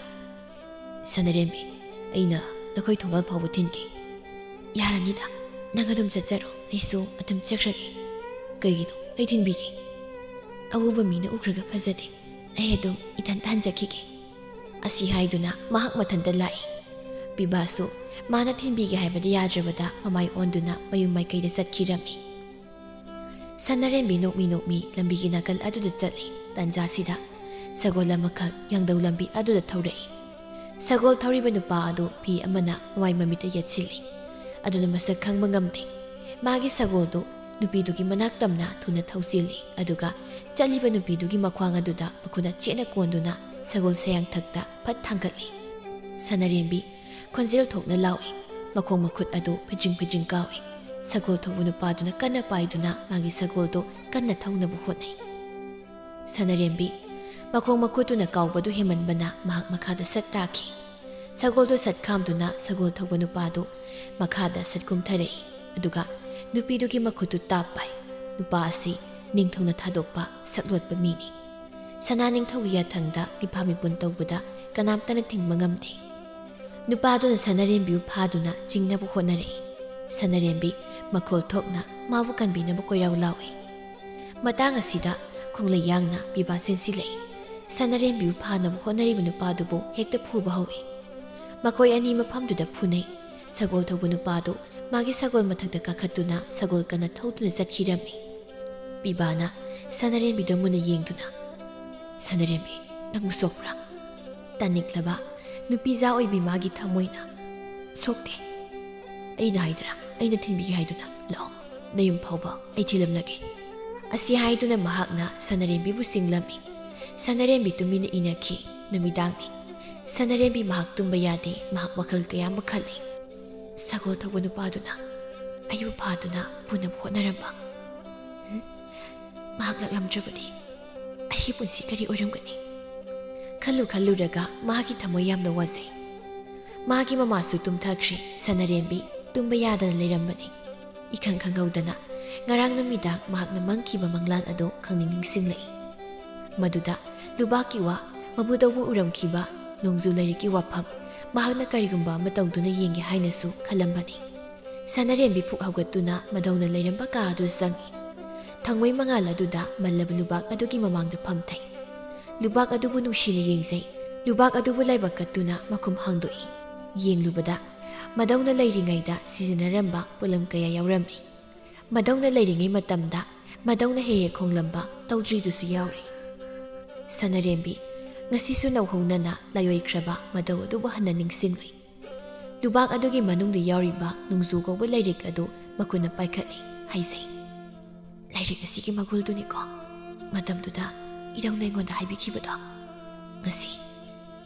"ꯁꯅꯥꯔꯦꯝꯕꯤ, ꯑꯩꯅ ꯅꯈꯣꯏ ꯊꯣꯡꯒꯥꯜ ꯐꯥꯎꯕ ꯊꯤꯟꯒꯦ꯫" "ꯌꯥꯔꯅꯤꯗ, ꯅꯪ ꯑꯗꯨꯝ ꯆꯠꯆꯔꯣ, ꯑꯩꯁꯨ ꯑꯗꯨꯝ ꯆꯠꯈ꯭ꯔꯒꯦ꯫" "ꯀꯩꯒꯤꯅꯣ? ꯑꯩ ꯊꯤꯟꯕꯤꯒꯦ꯫" "ꯑꯎꯕ ꯃꯤꯅ ꯎꯈ꯭ꯔꯒ ꯐꯖꯗꯦ, ꯑꯩ ꯑꯗꯨꯝ ꯏꯊꯟ ꯍꯟꯖꯈꯤꯒꯦ꯫" ꯑꯁꯤ ꯍꯥꯏꯗꯨꯅ ꯃꯍꯥꯛ ꯃꯊꯟꯇ ꯂꯥꯛꯏ꯫ ꯄꯤꯕꯥꯁꯨ ꯃꯥꯅ ꯊꯤꯟꯕꯤꯒꯦ ꯍꯥꯏꯕꯗ ꯌꯥꯗ꯭ꯔꯕꯗ ꯃꯃꯥꯏ ꯑꯣꯟꯗꯨꯅ ꯃꯌꯨꯝ ꯃꯥꯏꯀꯩꯗ ꯆꯠꯈꯤꯔꯝꯃꯤ꯫ ꯁꯅꯥꯔꯦꯝꯕꯤ ꯅꯣꯛꯃꯤ ꯅꯣꯛꯃꯤ ꯂꯝꯕꯤꯒꯤ ꯅꯥꯀꯜ ꯑꯗꯨꯗ ꯆꯠꯂꯤ꯫ ꯇꯥꯟꯖꯥꯁꯤꯗ ꯁꯒꯣꯜ ꯑꯃꯈꯛ ꯌꯥꯡꯗꯧ ꯂꯝꯕꯤ ꯑꯗꯨꯗ ꯊꯧꯔꯛꯏ꯫ ꯁꯒꯣꯜ ꯊꯧꯔꯤꯕ ꯅꯨꯄꯥ ꯑꯗꯨ ꯐꯤ ꯑꯃꯅ ꯃꯃꯥꯏ ꯃꯃꯤꯠꯇ ꯌꯦꯠꯁꯤꯜꯂꯤ꯫ ꯑꯗꯨꯅ ꯃꯁꯛ ꯈꯪꯕ ꯉꯝꯗꯦ꯫ ꯃꯥꯒꯤ ꯁꯒꯣꯜꯗꯨ ꯅꯨꯄꯤꯗꯨꯒꯤ ꯃꯅꯥꯛ ꯇꯝꯅ ꯊꯨꯅ ꯊꯧꯆꯤꯜꯂꯤ, ꯑꯗꯨꯒ ꯆꯠꯂꯤꯕ ꯅꯨꯄꯤꯗꯨꯒꯤ ꯃꯈ꯭ꯋꯥꯡ ꯑꯗꯨꯗ ꯃꯈꯨꯠꯅ ꯆꯦꯠꯅ ꯀꯣꯟꯗꯨꯅ ꯁꯒꯣꯜ ꯁꯌꯥꯡꯊꯛꯇ ꯐꯠ ꯊꯥꯡꯒꯠꯂꯤ꯫ ꯁꯅꯥꯔꯦꯝꯕꯤ ꯈꯣꯟꯖꯦꯜ ꯊꯣꯛꯅ ꯂꯥꯎꯏ꯫ ꯃꯈꯣꯡ ꯃꯈꯨꯠ ꯑꯗꯨ ꯐꯤꯗ꯭ꯔꯤꯡ ꯐꯤꯗ꯭ꯔꯤꯡ ꯀꯥꯎꯏ꯫ ꯁꯒꯣꯜ ꯊꯧꯕ ꯅꯨꯄꯥꯗꯨꯅ ꯀꯟꯅ ꯄꯥꯏꯗꯨꯅ ꯃꯥꯒꯤ ꯁꯒꯣꯜꯗꯨ ꯀꯟꯅ ꯊꯧꯅꯕ ꯍꯣꯠꯅꯩ꯫ ꯁꯅꯥꯔꯦꯝꯕꯤ ꯃꯈꯣꯡ ꯃꯈꯨꯠꯇꯨꯅ ꯀꯥꯎꯕꯗꯨ ꯍꯦꯟꯃꯟꯕꯅ ꯃꯍꯥꯛ ꯃꯈꯥꯗ ꯁꯠ ꯇꯥꯈꯤ꯫ ꯁꯒꯣꯜꯗꯨ ꯁꯠ ꯈꯥꯝꯗꯨꯅ ꯁꯒꯣꯜ ꯊꯧꯕ ꯅꯨꯄꯥꯗꯨ ꯃꯈꯥꯗ ꯁꯠ ꯀꯨꯝꯊꯔꯛꯏ꯫ ꯑꯗꯨꯒ ꯅꯨꯄꯤꯗꯨꯒꯤ ꯃꯈꯨꯠꯇꯨ ꯇꯥꯞ ꯄꯥꯏ꯫ ꯅꯨꯄꯥ ꯑꯁꯤ ꯅꯤꯡꯊꯧꯅ ꯊꯥꯗꯣꯛꯄ ꯁꯛꯂꯣꯠꯄ ꯃꯤꯅꯤ꯫ ꯁꯅꯥ ꯅꯤꯡꯊꯧꯒꯤ ꯌꯥꯊꯪꯗ ꯃꯤꯐꯥ ꯃꯤꯄꯨꯟ ꯇꯧꯕꯗ ꯀꯅꯥꯝꯇꯅ ꯊꯤꯡꯕ ꯉꯝꯗꯦ꯫ ꯅꯨꯄꯥꯗꯨꯅ ꯁꯅꯥꯔꯦꯝꯕꯤꯕꯨ ꯐꯥꯗꯨꯅ ꯆꯤꯡꯅꯕ ꯍꯣꯠꯅꯔꯛꯏ꯫ ꯁꯅꯥꯔꯦꯝꯕꯤ ꯃꯈꯣꯜ ꯊꯣꯛꯅ ꯃꯥꯕꯨ ꯀꯟꯕꯤꯅꯕ ꯀꯣꯏꯔꯥꯎ ꯂꯥꯎꯏ꯫ ꯃꯇꯥꯡ ꯑꯁꯤꯗ ꯈꯣꯡꯂꯩ ꯌꯥꯡꯅ ꯄꯤꯕꯥ ꯆꯦꯟꯁꯤꯜꯂꯛꯏ꯫ ꯁꯅꯥꯔꯦꯝꯕꯤꯕꯨ ꯐꯥꯅꯕ ꯍꯣꯠꯅꯔꯤꯕ ꯅꯨꯄꯥꯗꯨꯕꯨ ꯍꯦꯛꯇ ꯐꯨꯕ ꯍꯧꯏ꯫ ꯃꯈꯣꯏ ꯑꯅꯤ ꯃꯐꯝꯗꯨꯗ ꯐꯨꯅꯩ꯫ ꯁꯒꯣꯜ ꯊꯧꯕ ꯅꯨꯄꯥꯗꯨ ꯃꯥꯒꯤ ꯁꯒꯣꯜ ꯃꯊꯛꯇ ꯀꯥꯈꯠꯇꯨꯅ ꯁꯒꯣꯜ ꯀꯟꯅ ꯊꯧꯗꯨꯅ ꯆꯠꯈꯤꯔꯝꯃꯤ꯫ ꯄꯤꯕꯥꯅ ꯁꯅꯥꯔꯦꯝꯕꯤꯗ ꯃꯨꯟꯅ ꯌꯦꯡꯗꯨꯅ, "ꯁꯅꯥꯔꯦꯝꯕꯤ, ꯅꯪꯕꯨ ꯁꯣꯛꯄ꯭ꯔꯥ?" ꯇꯥꯅꯤꯡꯂꯕ ꯅꯨꯄꯤꯖꯥ ꯑꯣꯏꯕꯤ ꯃꯥꯒꯤ ꯊꯃꯣꯏꯅ, "ꯁꯣꯛꯇꯦ꯫ ꯑꯩꯅ ꯍꯥꯏꯗ꯭ꯔꯥ, ꯑꯩꯅ ꯊꯤꯟꯕꯤꯒꯦ ꯍꯥꯏꯗꯨꯅ꯫ ꯂꯥꯛꯑꯣ, ꯅꯌꯨꯝ ꯐꯥꯎꯕ ꯑꯩ ꯊꯤꯜꯂꯝꯂꯒꯦ"꯫ ꯑꯁꯤ ꯍꯥꯏꯗꯨꯅ ꯃꯍꯥꯛꯅ ꯁꯅꯥꯔꯦꯝꯕꯤꯕꯨ ꯆꯤꯡꯂꯝꯃꯤ꯫ ꯁꯅꯥꯔꯦꯝꯕꯤ ꯇꯨꯃꯤꯟꯅ ꯏꯅꯈꯤ꯫ ꯅꯨꯃꯤꯗꯥꯡꯅꯤ꯫ ꯁꯅꯥꯔꯦꯝꯕꯤ ꯃꯍꯥꯛ ꯇꯨꯝꯕ ꯌꯥꯗꯦ꯫ ꯃꯍꯥꯛ ꯋꯥꯈꯜ ꯀꯌꯥ ꯑꯃ ꯈꯜꯂꯤ꯫ ꯁꯒꯣꯜ ꯊꯧꯕ ꯅꯨꯄꯥꯗꯨꯅ ꯑꯩꯕꯨ ꯐꯥꯗꯨꯅ ꯄꯨꯅꯕ ꯍꯣꯠꯅꯔꯝꯕ꯫ ꯍꯨꯝ? ꯃꯍꯥꯛ ꯂꯥꯛꯂꯝꯗ꯭ꯔꯕꯗꯤ ꯑꯩꯒꯤ ꯄꯨꯟꯁꯤ ꯀꯔꯤ ꯑꯣꯏꯔꯝꯒꯅꯤ? ꯈꯜꯂꯨ ꯈꯜꯂꯨꯔꯒ ꯃꯍꯥꯛꯀꯤ ꯊꯃꯣꯏ ꯌꯥꯝꯅ ꯋꯥꯖꯩ꯫ ꯃꯥꯒꯤ ꯃꯃꯥꯁꯨ ꯇꯨꯝꯊꯈ꯭ꯔꯦ꯫ ꯁꯅꯥꯔꯦꯝꯕꯤ ꯇꯨꯝꯕ ꯌꯥꯗꯅ ꯂꯩꯔꯝꯕꯅꯤ꯫ ꯏꯈꯪ ꯈꯪꯍꯧꯗꯅ ꯉꯔꯥꯡ ꯅꯨꯃꯤꯗꯥꯡ ꯃꯍꯥꯛꯅ ꯃꯪꯈꯤꯕ ꯃꯪꯂꯥꯟ ꯑꯗꯨ ꯈꯪꯅꯤꯡ ꯅꯤꯡꯁꯤꯡꯂꯛꯏ꯫ ꯃꯗꯨꯗ ꯂꯨꯕꯥꯛꯀꯤ ꯋꯥ, ꯃꯕꯨꯗꯧꯕꯨ ꯎꯔꯝꯈꯤꯕ, ꯅꯣꯡꯖꯨ ꯂꯥꯏꯔꯤꯛꯀꯤ ꯋꯥꯐꯝ, ꯃꯍꯥꯛꯅ ꯀꯔꯤꯒꯨꯝꯕ ꯑꯃ ꯇꯧꯗꯨꯅ ꯌꯦꯡꯒꯦ ꯍꯥꯏꯅꯁꯨ ꯈꯜꯂꯝꯕꯅꯤ꯫ ꯁꯅꯥꯔꯦꯝꯕꯤ ꯐꯨꯛ ꯍꯧꯒꯠꯇꯨꯅ ꯃꯗꯧꯅ ꯂꯩꯔꯝꯕ ꯀꯥ ꯑꯗꯨ ꯆꯪꯏ꯫ ꯊꯥꯡꯃꯩ ꯃꯉꯥꯜ ꯑꯗꯨꯗ ꯃꯜꯂꯕ ꯂꯨꯕꯥꯛ ꯑꯗꯨꯒꯤ ꯃꯃꯥꯡꯗ ꯐꯝꯊꯩ꯫ ꯂꯨꯕꯥꯛ ꯑꯗꯨꯕꯨ ꯅꯨꯡꯁꯤꯅ ꯌꯦꯡꯖꯩ꯫ ꯂꯨꯕꯥꯛ ꯑꯗꯨꯕꯨ ꯂꯥꯏꯕꯛ ꯀꯠꯇꯨꯅ ꯃꯈꯨꯝ ꯍꯥꯡꯗꯣꯛꯏ꯫ ꯌꯦꯡꯂꯨꯕꯗ ꯃꯗꯧꯅ ꯂꯩꯔꯤꯉꯩꯗ ꯁꯤꯖꯤꯟꯅꯔꯝꯕ ꯄꯣꯠꯂꯝ ꯀꯌꯥ ꯌꯥꯎꯔꯝꯃꯤ꯫ ꯃꯗꯧꯅ ꯂꯩꯔꯤꯉꯩ ꯃꯇꯝꯗ ꯃꯗꯧꯅ ꯍꯦꯛ ꯍꯦꯛ ꯈꯣꯡꯂꯝꯕ ꯇꯧꯗ꯭ꯔꯤꯗꯨꯁꯨ ꯌꯥꯎꯔꯤ꯫ ꯁꯅꯥꯔꯦꯝꯕꯤ ꯉꯁꯤꯁꯨ ꯅꯧꯍꯧꯅꯅ ꯂꯥꯏꯑꯣꯏꯈ꯭ꯔꯕ ꯃꯗꯧ ꯑꯗꯨꯕꯨ ꯍꯟꯅ ꯅꯤꯡꯁꯤꯡꯂꯨꯏ꯫ ꯂꯨꯕꯥꯛ ꯑꯗꯨꯒꯤ ꯃꯅꯨꯡꯗ ꯌꯥꯎꯔꯤꯕ ꯅꯣꯡꯖꯨ ꯀꯧꯕ ꯂꯥꯏꯔꯤꯛ ꯑꯗꯨ ꯃꯈꯨꯠꯅ ꯄꯥꯏꯈꯠꯂꯤ꯫ ꯍꯥꯏꯖꯩ, "ꯂꯥꯏꯔꯤꯛ ꯑꯁꯤꯒꯤ ꯃꯒꯨꯜꯗꯨꯅꯤꯀꯣ ꯃꯇꯝꯗꯨꯗ ꯏꯙꯧꯅ ꯑꯩꯉꯣꯟꯗ ꯍꯥꯏꯕꯤꯈꯤꯕꯗꯣ꯫ ꯉꯁꯤ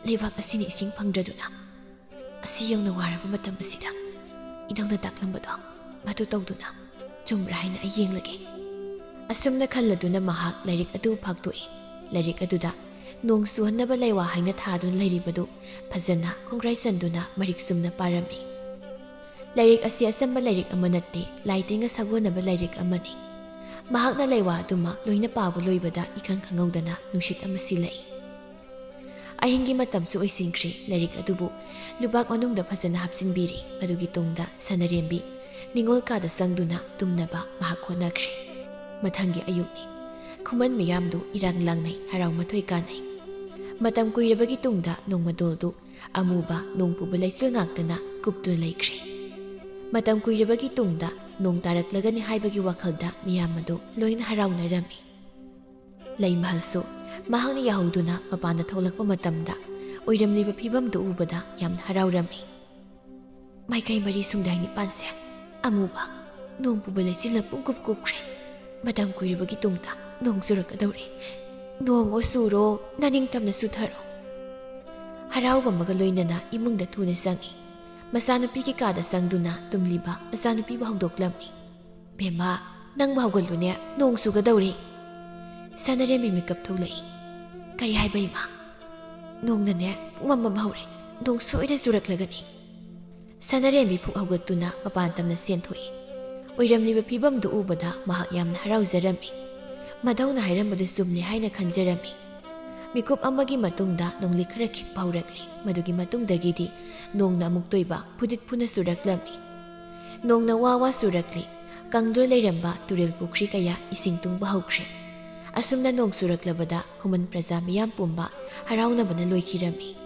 ꯂꯩꯕꯥꯛ ꯑꯁꯤꯅ ꯏꯁꯤꯡ ꯐꯪꯗ꯭ꯔꯗꯨꯅ ꯑꯁꯤ ꯌꯧꯅ ꯋꯥꯔꯕ ꯃꯇꯝ ꯑꯁꯤꯗ ꯏꯙꯧꯅ ꯇꯥꯛꯂꯝꯕꯗꯣ ꯃꯗꯨ ꯇꯧꯗꯨꯅ ꯆꯨꯝꯕ꯭ꯔꯥ ꯍꯥꯏꯅ ꯑꯩ ꯌꯦꯡꯂꯒꯦ"꯫ ꯑꯁꯨꯝꯅ ꯈꯜꯂꯗꯨꯅ ꯃꯍꯥꯛ ꯂꯥꯏꯔꯤꯛ ꯑꯗꯨ ꯐꯥꯛꯇꯣꯛꯏ꯫ ꯂꯥꯏꯔꯤꯛ ꯑꯗꯨꯗ ꯅꯣꯡ ꯆꯨꯍꯟꯅꯕ ꯂꯩꯋꯥ ꯍꯥꯏꯅ ꯊꯥꯗꯨꯅ ꯂꯩꯔꯤꯕꯗꯨ ꯐꯖꯅ ꯈꯣꯡꯒ꯭ꯔꯥꯏ ꯆꯟꯗꯨꯅ ꯃꯔꯤꯛ ꯆꯨꯝꯅ ꯄꯥꯔꯝꯃꯤ꯫ ꯂꯥꯏꯔꯤꯛ ꯑꯁꯤ ꯑꯆꯝꯕ ꯂꯥꯏꯔꯤꯛ ꯑꯃ ꯅꯠꯇꯦ, ꯂꯥꯏ ꯇꯤꯟꯒ ꯁꯥꯒꯣꯟꯅꯕ ꯂꯥꯏꯔꯤꯛ ꯑꯃꯅꯤ꯫ ꯃꯍꯥꯛꯅ ꯂꯩꯋꯥ ꯑꯗꯨꯃꯛ ꯂꯣꯏꯅ ꯄꯥꯕ ꯂꯣꯏꯕꯗ ꯏꯈꯪ ꯈꯪꯍꯧꯗꯅ ꯅꯨꯡꯁꯤꯠ ꯑꯃ ꯁꯤꯜꯂꯛꯏ꯫ ꯑꯍꯤꯡꯒꯤ ꯃꯇꯝꯁꯨ ꯑꯣꯏꯁꯤꯟꯈ꯭ꯔꯦ꯫ ꯂꯥꯏꯔꯤꯛ ꯑꯗꯨꯕꯨ ꯂꯨꯕꯥꯛ ꯃꯅꯨꯡꯗ ꯐꯖꯅ ꯍꯥꯞꯆꯤꯟꯕꯤꯔꯦ꯫ ꯃꯗꯨꯒꯤ ꯇꯨꯡꯗ ꯁꯅꯔꯦꯝꯕꯤ ꯅꯤꯉꯣꯜ ꯀꯥꯗ ꯆꯪꯗꯨꯅ ꯇꯨꯝꯅꯕ ꯃꯍꯥꯛ ꯍꯣꯠꯅꯈ꯭ꯔꯦ꯫ ꯃꯊꯪꯒꯤ ꯑꯌꯨꯛꯅꯤ꯫ ꯈꯨꯃꯟ ꯃꯤꯌꯥꯝꯗꯨ ꯏꯔꯥꯡ ꯂꯥꯡꯅꯩ, ꯍꯔꯥꯎ ꯃꯊꯣꯏ ꯀꯥꯅꯩ꯫ ꯃꯇꯝ ꯀꯨꯏꯔꯕꯒꯤ ꯇꯨꯡꯗ ꯅꯣꯡꯃꯗꯣꯜꯗꯨ ꯑꯃꯨꯕ ꯅꯣꯡ ꯄꯨꯕ ꯂꯩꯆꯤꯜ ꯉꯥꯛꯇꯅ ꯀꯨꯞꯇꯨꯅ ꯂꯩꯈ꯭ꯔꯦ꯫ ꯃꯇꯝ ꯀꯨꯏꯔꯕꯒꯤ ꯇꯨꯡꯗ ꯅꯣꯡ ꯇꯥꯔꯛꯂꯒꯅꯤ ꯍꯥꯏꯕꯒꯤ ꯋꯥꯈꯜꯗ ꯃꯤꯌꯥꯝ ꯑꯗꯨ ꯂꯣꯏꯅ ꯍꯔꯥꯎꯅꯔꯝꯃꯤ꯫ ꯂꯩꯃꯍꯜꯁꯨ ꯃꯍꯥꯛꯅ ꯌꯥꯍꯧꯗꯨꯅ ꯃꯄꯥꯟꯗ ꯊꯣꯛꯂꯛꯄ ꯃꯇꯝꯗ ꯑꯣꯏꯔꯝꯂꯤꯕ ꯐꯤꯕꯝꯗꯨ ꯎꯕꯗ ꯌꯥꯝꯅ ꯍꯔꯥꯎꯔꯝꯃꯤ꯫ ꯃꯥꯏꯀꯩ ꯃꯔꯤ ꯁꯨꯡꯗꯥꯏ ꯅꯤꯄꯥꯟꯁꯦ ꯑꯃꯨꯕ ꯅꯣꯡ ꯄꯨꯕ ꯂꯩꯆꯤꯜꯅ ꯄꯨꯡꯀꯨꯞ ꯀꯨꯞꯈ꯭ꯔꯦ꯫ ꯃꯇꯝ ꯀꯨꯏꯔꯕꯒꯤ ꯇꯨꯡꯗ ꯅꯣꯡ ꯆꯨꯔꯛꯀꯗꯧꯔꯦ꯫ ꯅꯣꯡ ꯑꯣ ꯆꯨꯔꯣ, ꯅꯅꯤꯡꯇꯝꯅ ꯆꯨꯊꯔꯣ꯫ ꯍꯔꯥꯎꯕ ꯑꯃꯒ ꯂꯣꯏꯅꯅ ꯏꯃꯨꯡꯗ ꯊꯨꯅ ꯆꯪꯏ꯫ ꯃꯆꯥꯅꯨꯄꯤꯒꯤ ꯀꯥꯗ ꯆꯪꯗꯨꯅ ꯇꯨꯝꯂꯤꯕ ꯃꯆꯥꯅꯨꯄꯤꯕꯨ ꯍꯧꯗꯣꯛꯂꯝꯃꯤ꯫ "ꯕꯦꯝꯃ, ꯅꯪꯕꯨ ꯍꯧꯒꯠꯂꯨꯅꯦ, ꯅꯣꯡ ꯆꯨꯒꯗꯧꯔꯦ꯫" ꯁꯅꯔꯦꯝꯕꯤ ꯃꯤꯀꯞ ꯊꯣꯛꯂꯛꯏ꯫ "ꯀꯔꯤ ꯍꯥꯏꯕ ꯏꯃꯥ?" "ꯅꯣꯡꯅꯅꯦ ꯄꯨꯡꯃꯝ ꯃꯝ ꯍꯧꯔꯦ, ꯅꯣꯡ ꯁꯣꯏꯗ ꯆꯨꯔꯛꯂꯒꯅꯤ꯫" ꯁꯅꯔꯦꯝꯕꯤ ꯐꯨꯛ ꯍꯧꯒꯠꯇꯨꯅ ꯃꯄꯥꯟ ꯇꯝꯅ ꯆꯦꯟꯊꯣꯛꯏ꯫ ꯑꯣꯏꯔꯝꯂꯤꯕ ꯐꯤꯕꯝꯗꯨ ꯎꯕꯗ ꯃꯍꯥꯛ ꯌꯥꯝꯅ ꯍꯔꯥꯎꯖꯔꯝꯃꯤ꯫ ꯃꯙꯧꯅ ꯍꯥꯏꯔꯝꯕꯗꯨ ꯆꯨꯝꯂꯦ ꯍꯥꯏꯅ ꯈꯟꯖꯔꯝꯃꯤ꯫ ꯃꯤꯀꯨꯞ ꯑꯃꯒꯤ ꯃꯇꯨꯡꯗ ꯅꯣꯡꯂꯤꯛ ꯈꯔ ꯈꯤꯛꯄ ꯍꯧꯔꯛꯂꯤ꯫ ꯃꯗꯨꯒꯤ ꯃꯇꯨꯡꯗꯒꯤꯗꯤ ꯅꯣꯡꯅ ꯑꯃꯨꯛꯇꯣꯏꯕ ꯐꯨꯗꯤꯠ ꯐꯨꯅ ꯆꯨꯔꯛꯂꯝꯃꯤ꯫ ꯅꯣꯡꯅ ꯋꯥ ꯋꯥ ꯆꯨꯔꯛꯂꯤ꯫ ꯀꯪꯗꯨꯅ ꯂꯩꯔꯝꯕ ꯇꯨꯔꯦꯜ ꯄꯨꯈ꯭ꯔꯤ ꯀꯌꯥ ꯏꯁꯤꯡ ꯇꯨꯡꯕ ꯍꯧꯈ꯭ꯔꯦ꯫ ꯑꯁꯨꯝꯅ ꯅꯣꯡ ꯆꯨꯔꯛꯂꯕꯗ ꯈꯨꯃꯟ ꯄ꯭ꯔꯖꯥ ꯃꯤꯌꯥꯝ ꯄꯨꯝꯕ ꯍꯔꯥꯎꯅꯕꯅ ꯂꯣꯏꯈꯤꯔꯝꯃꯤ꯫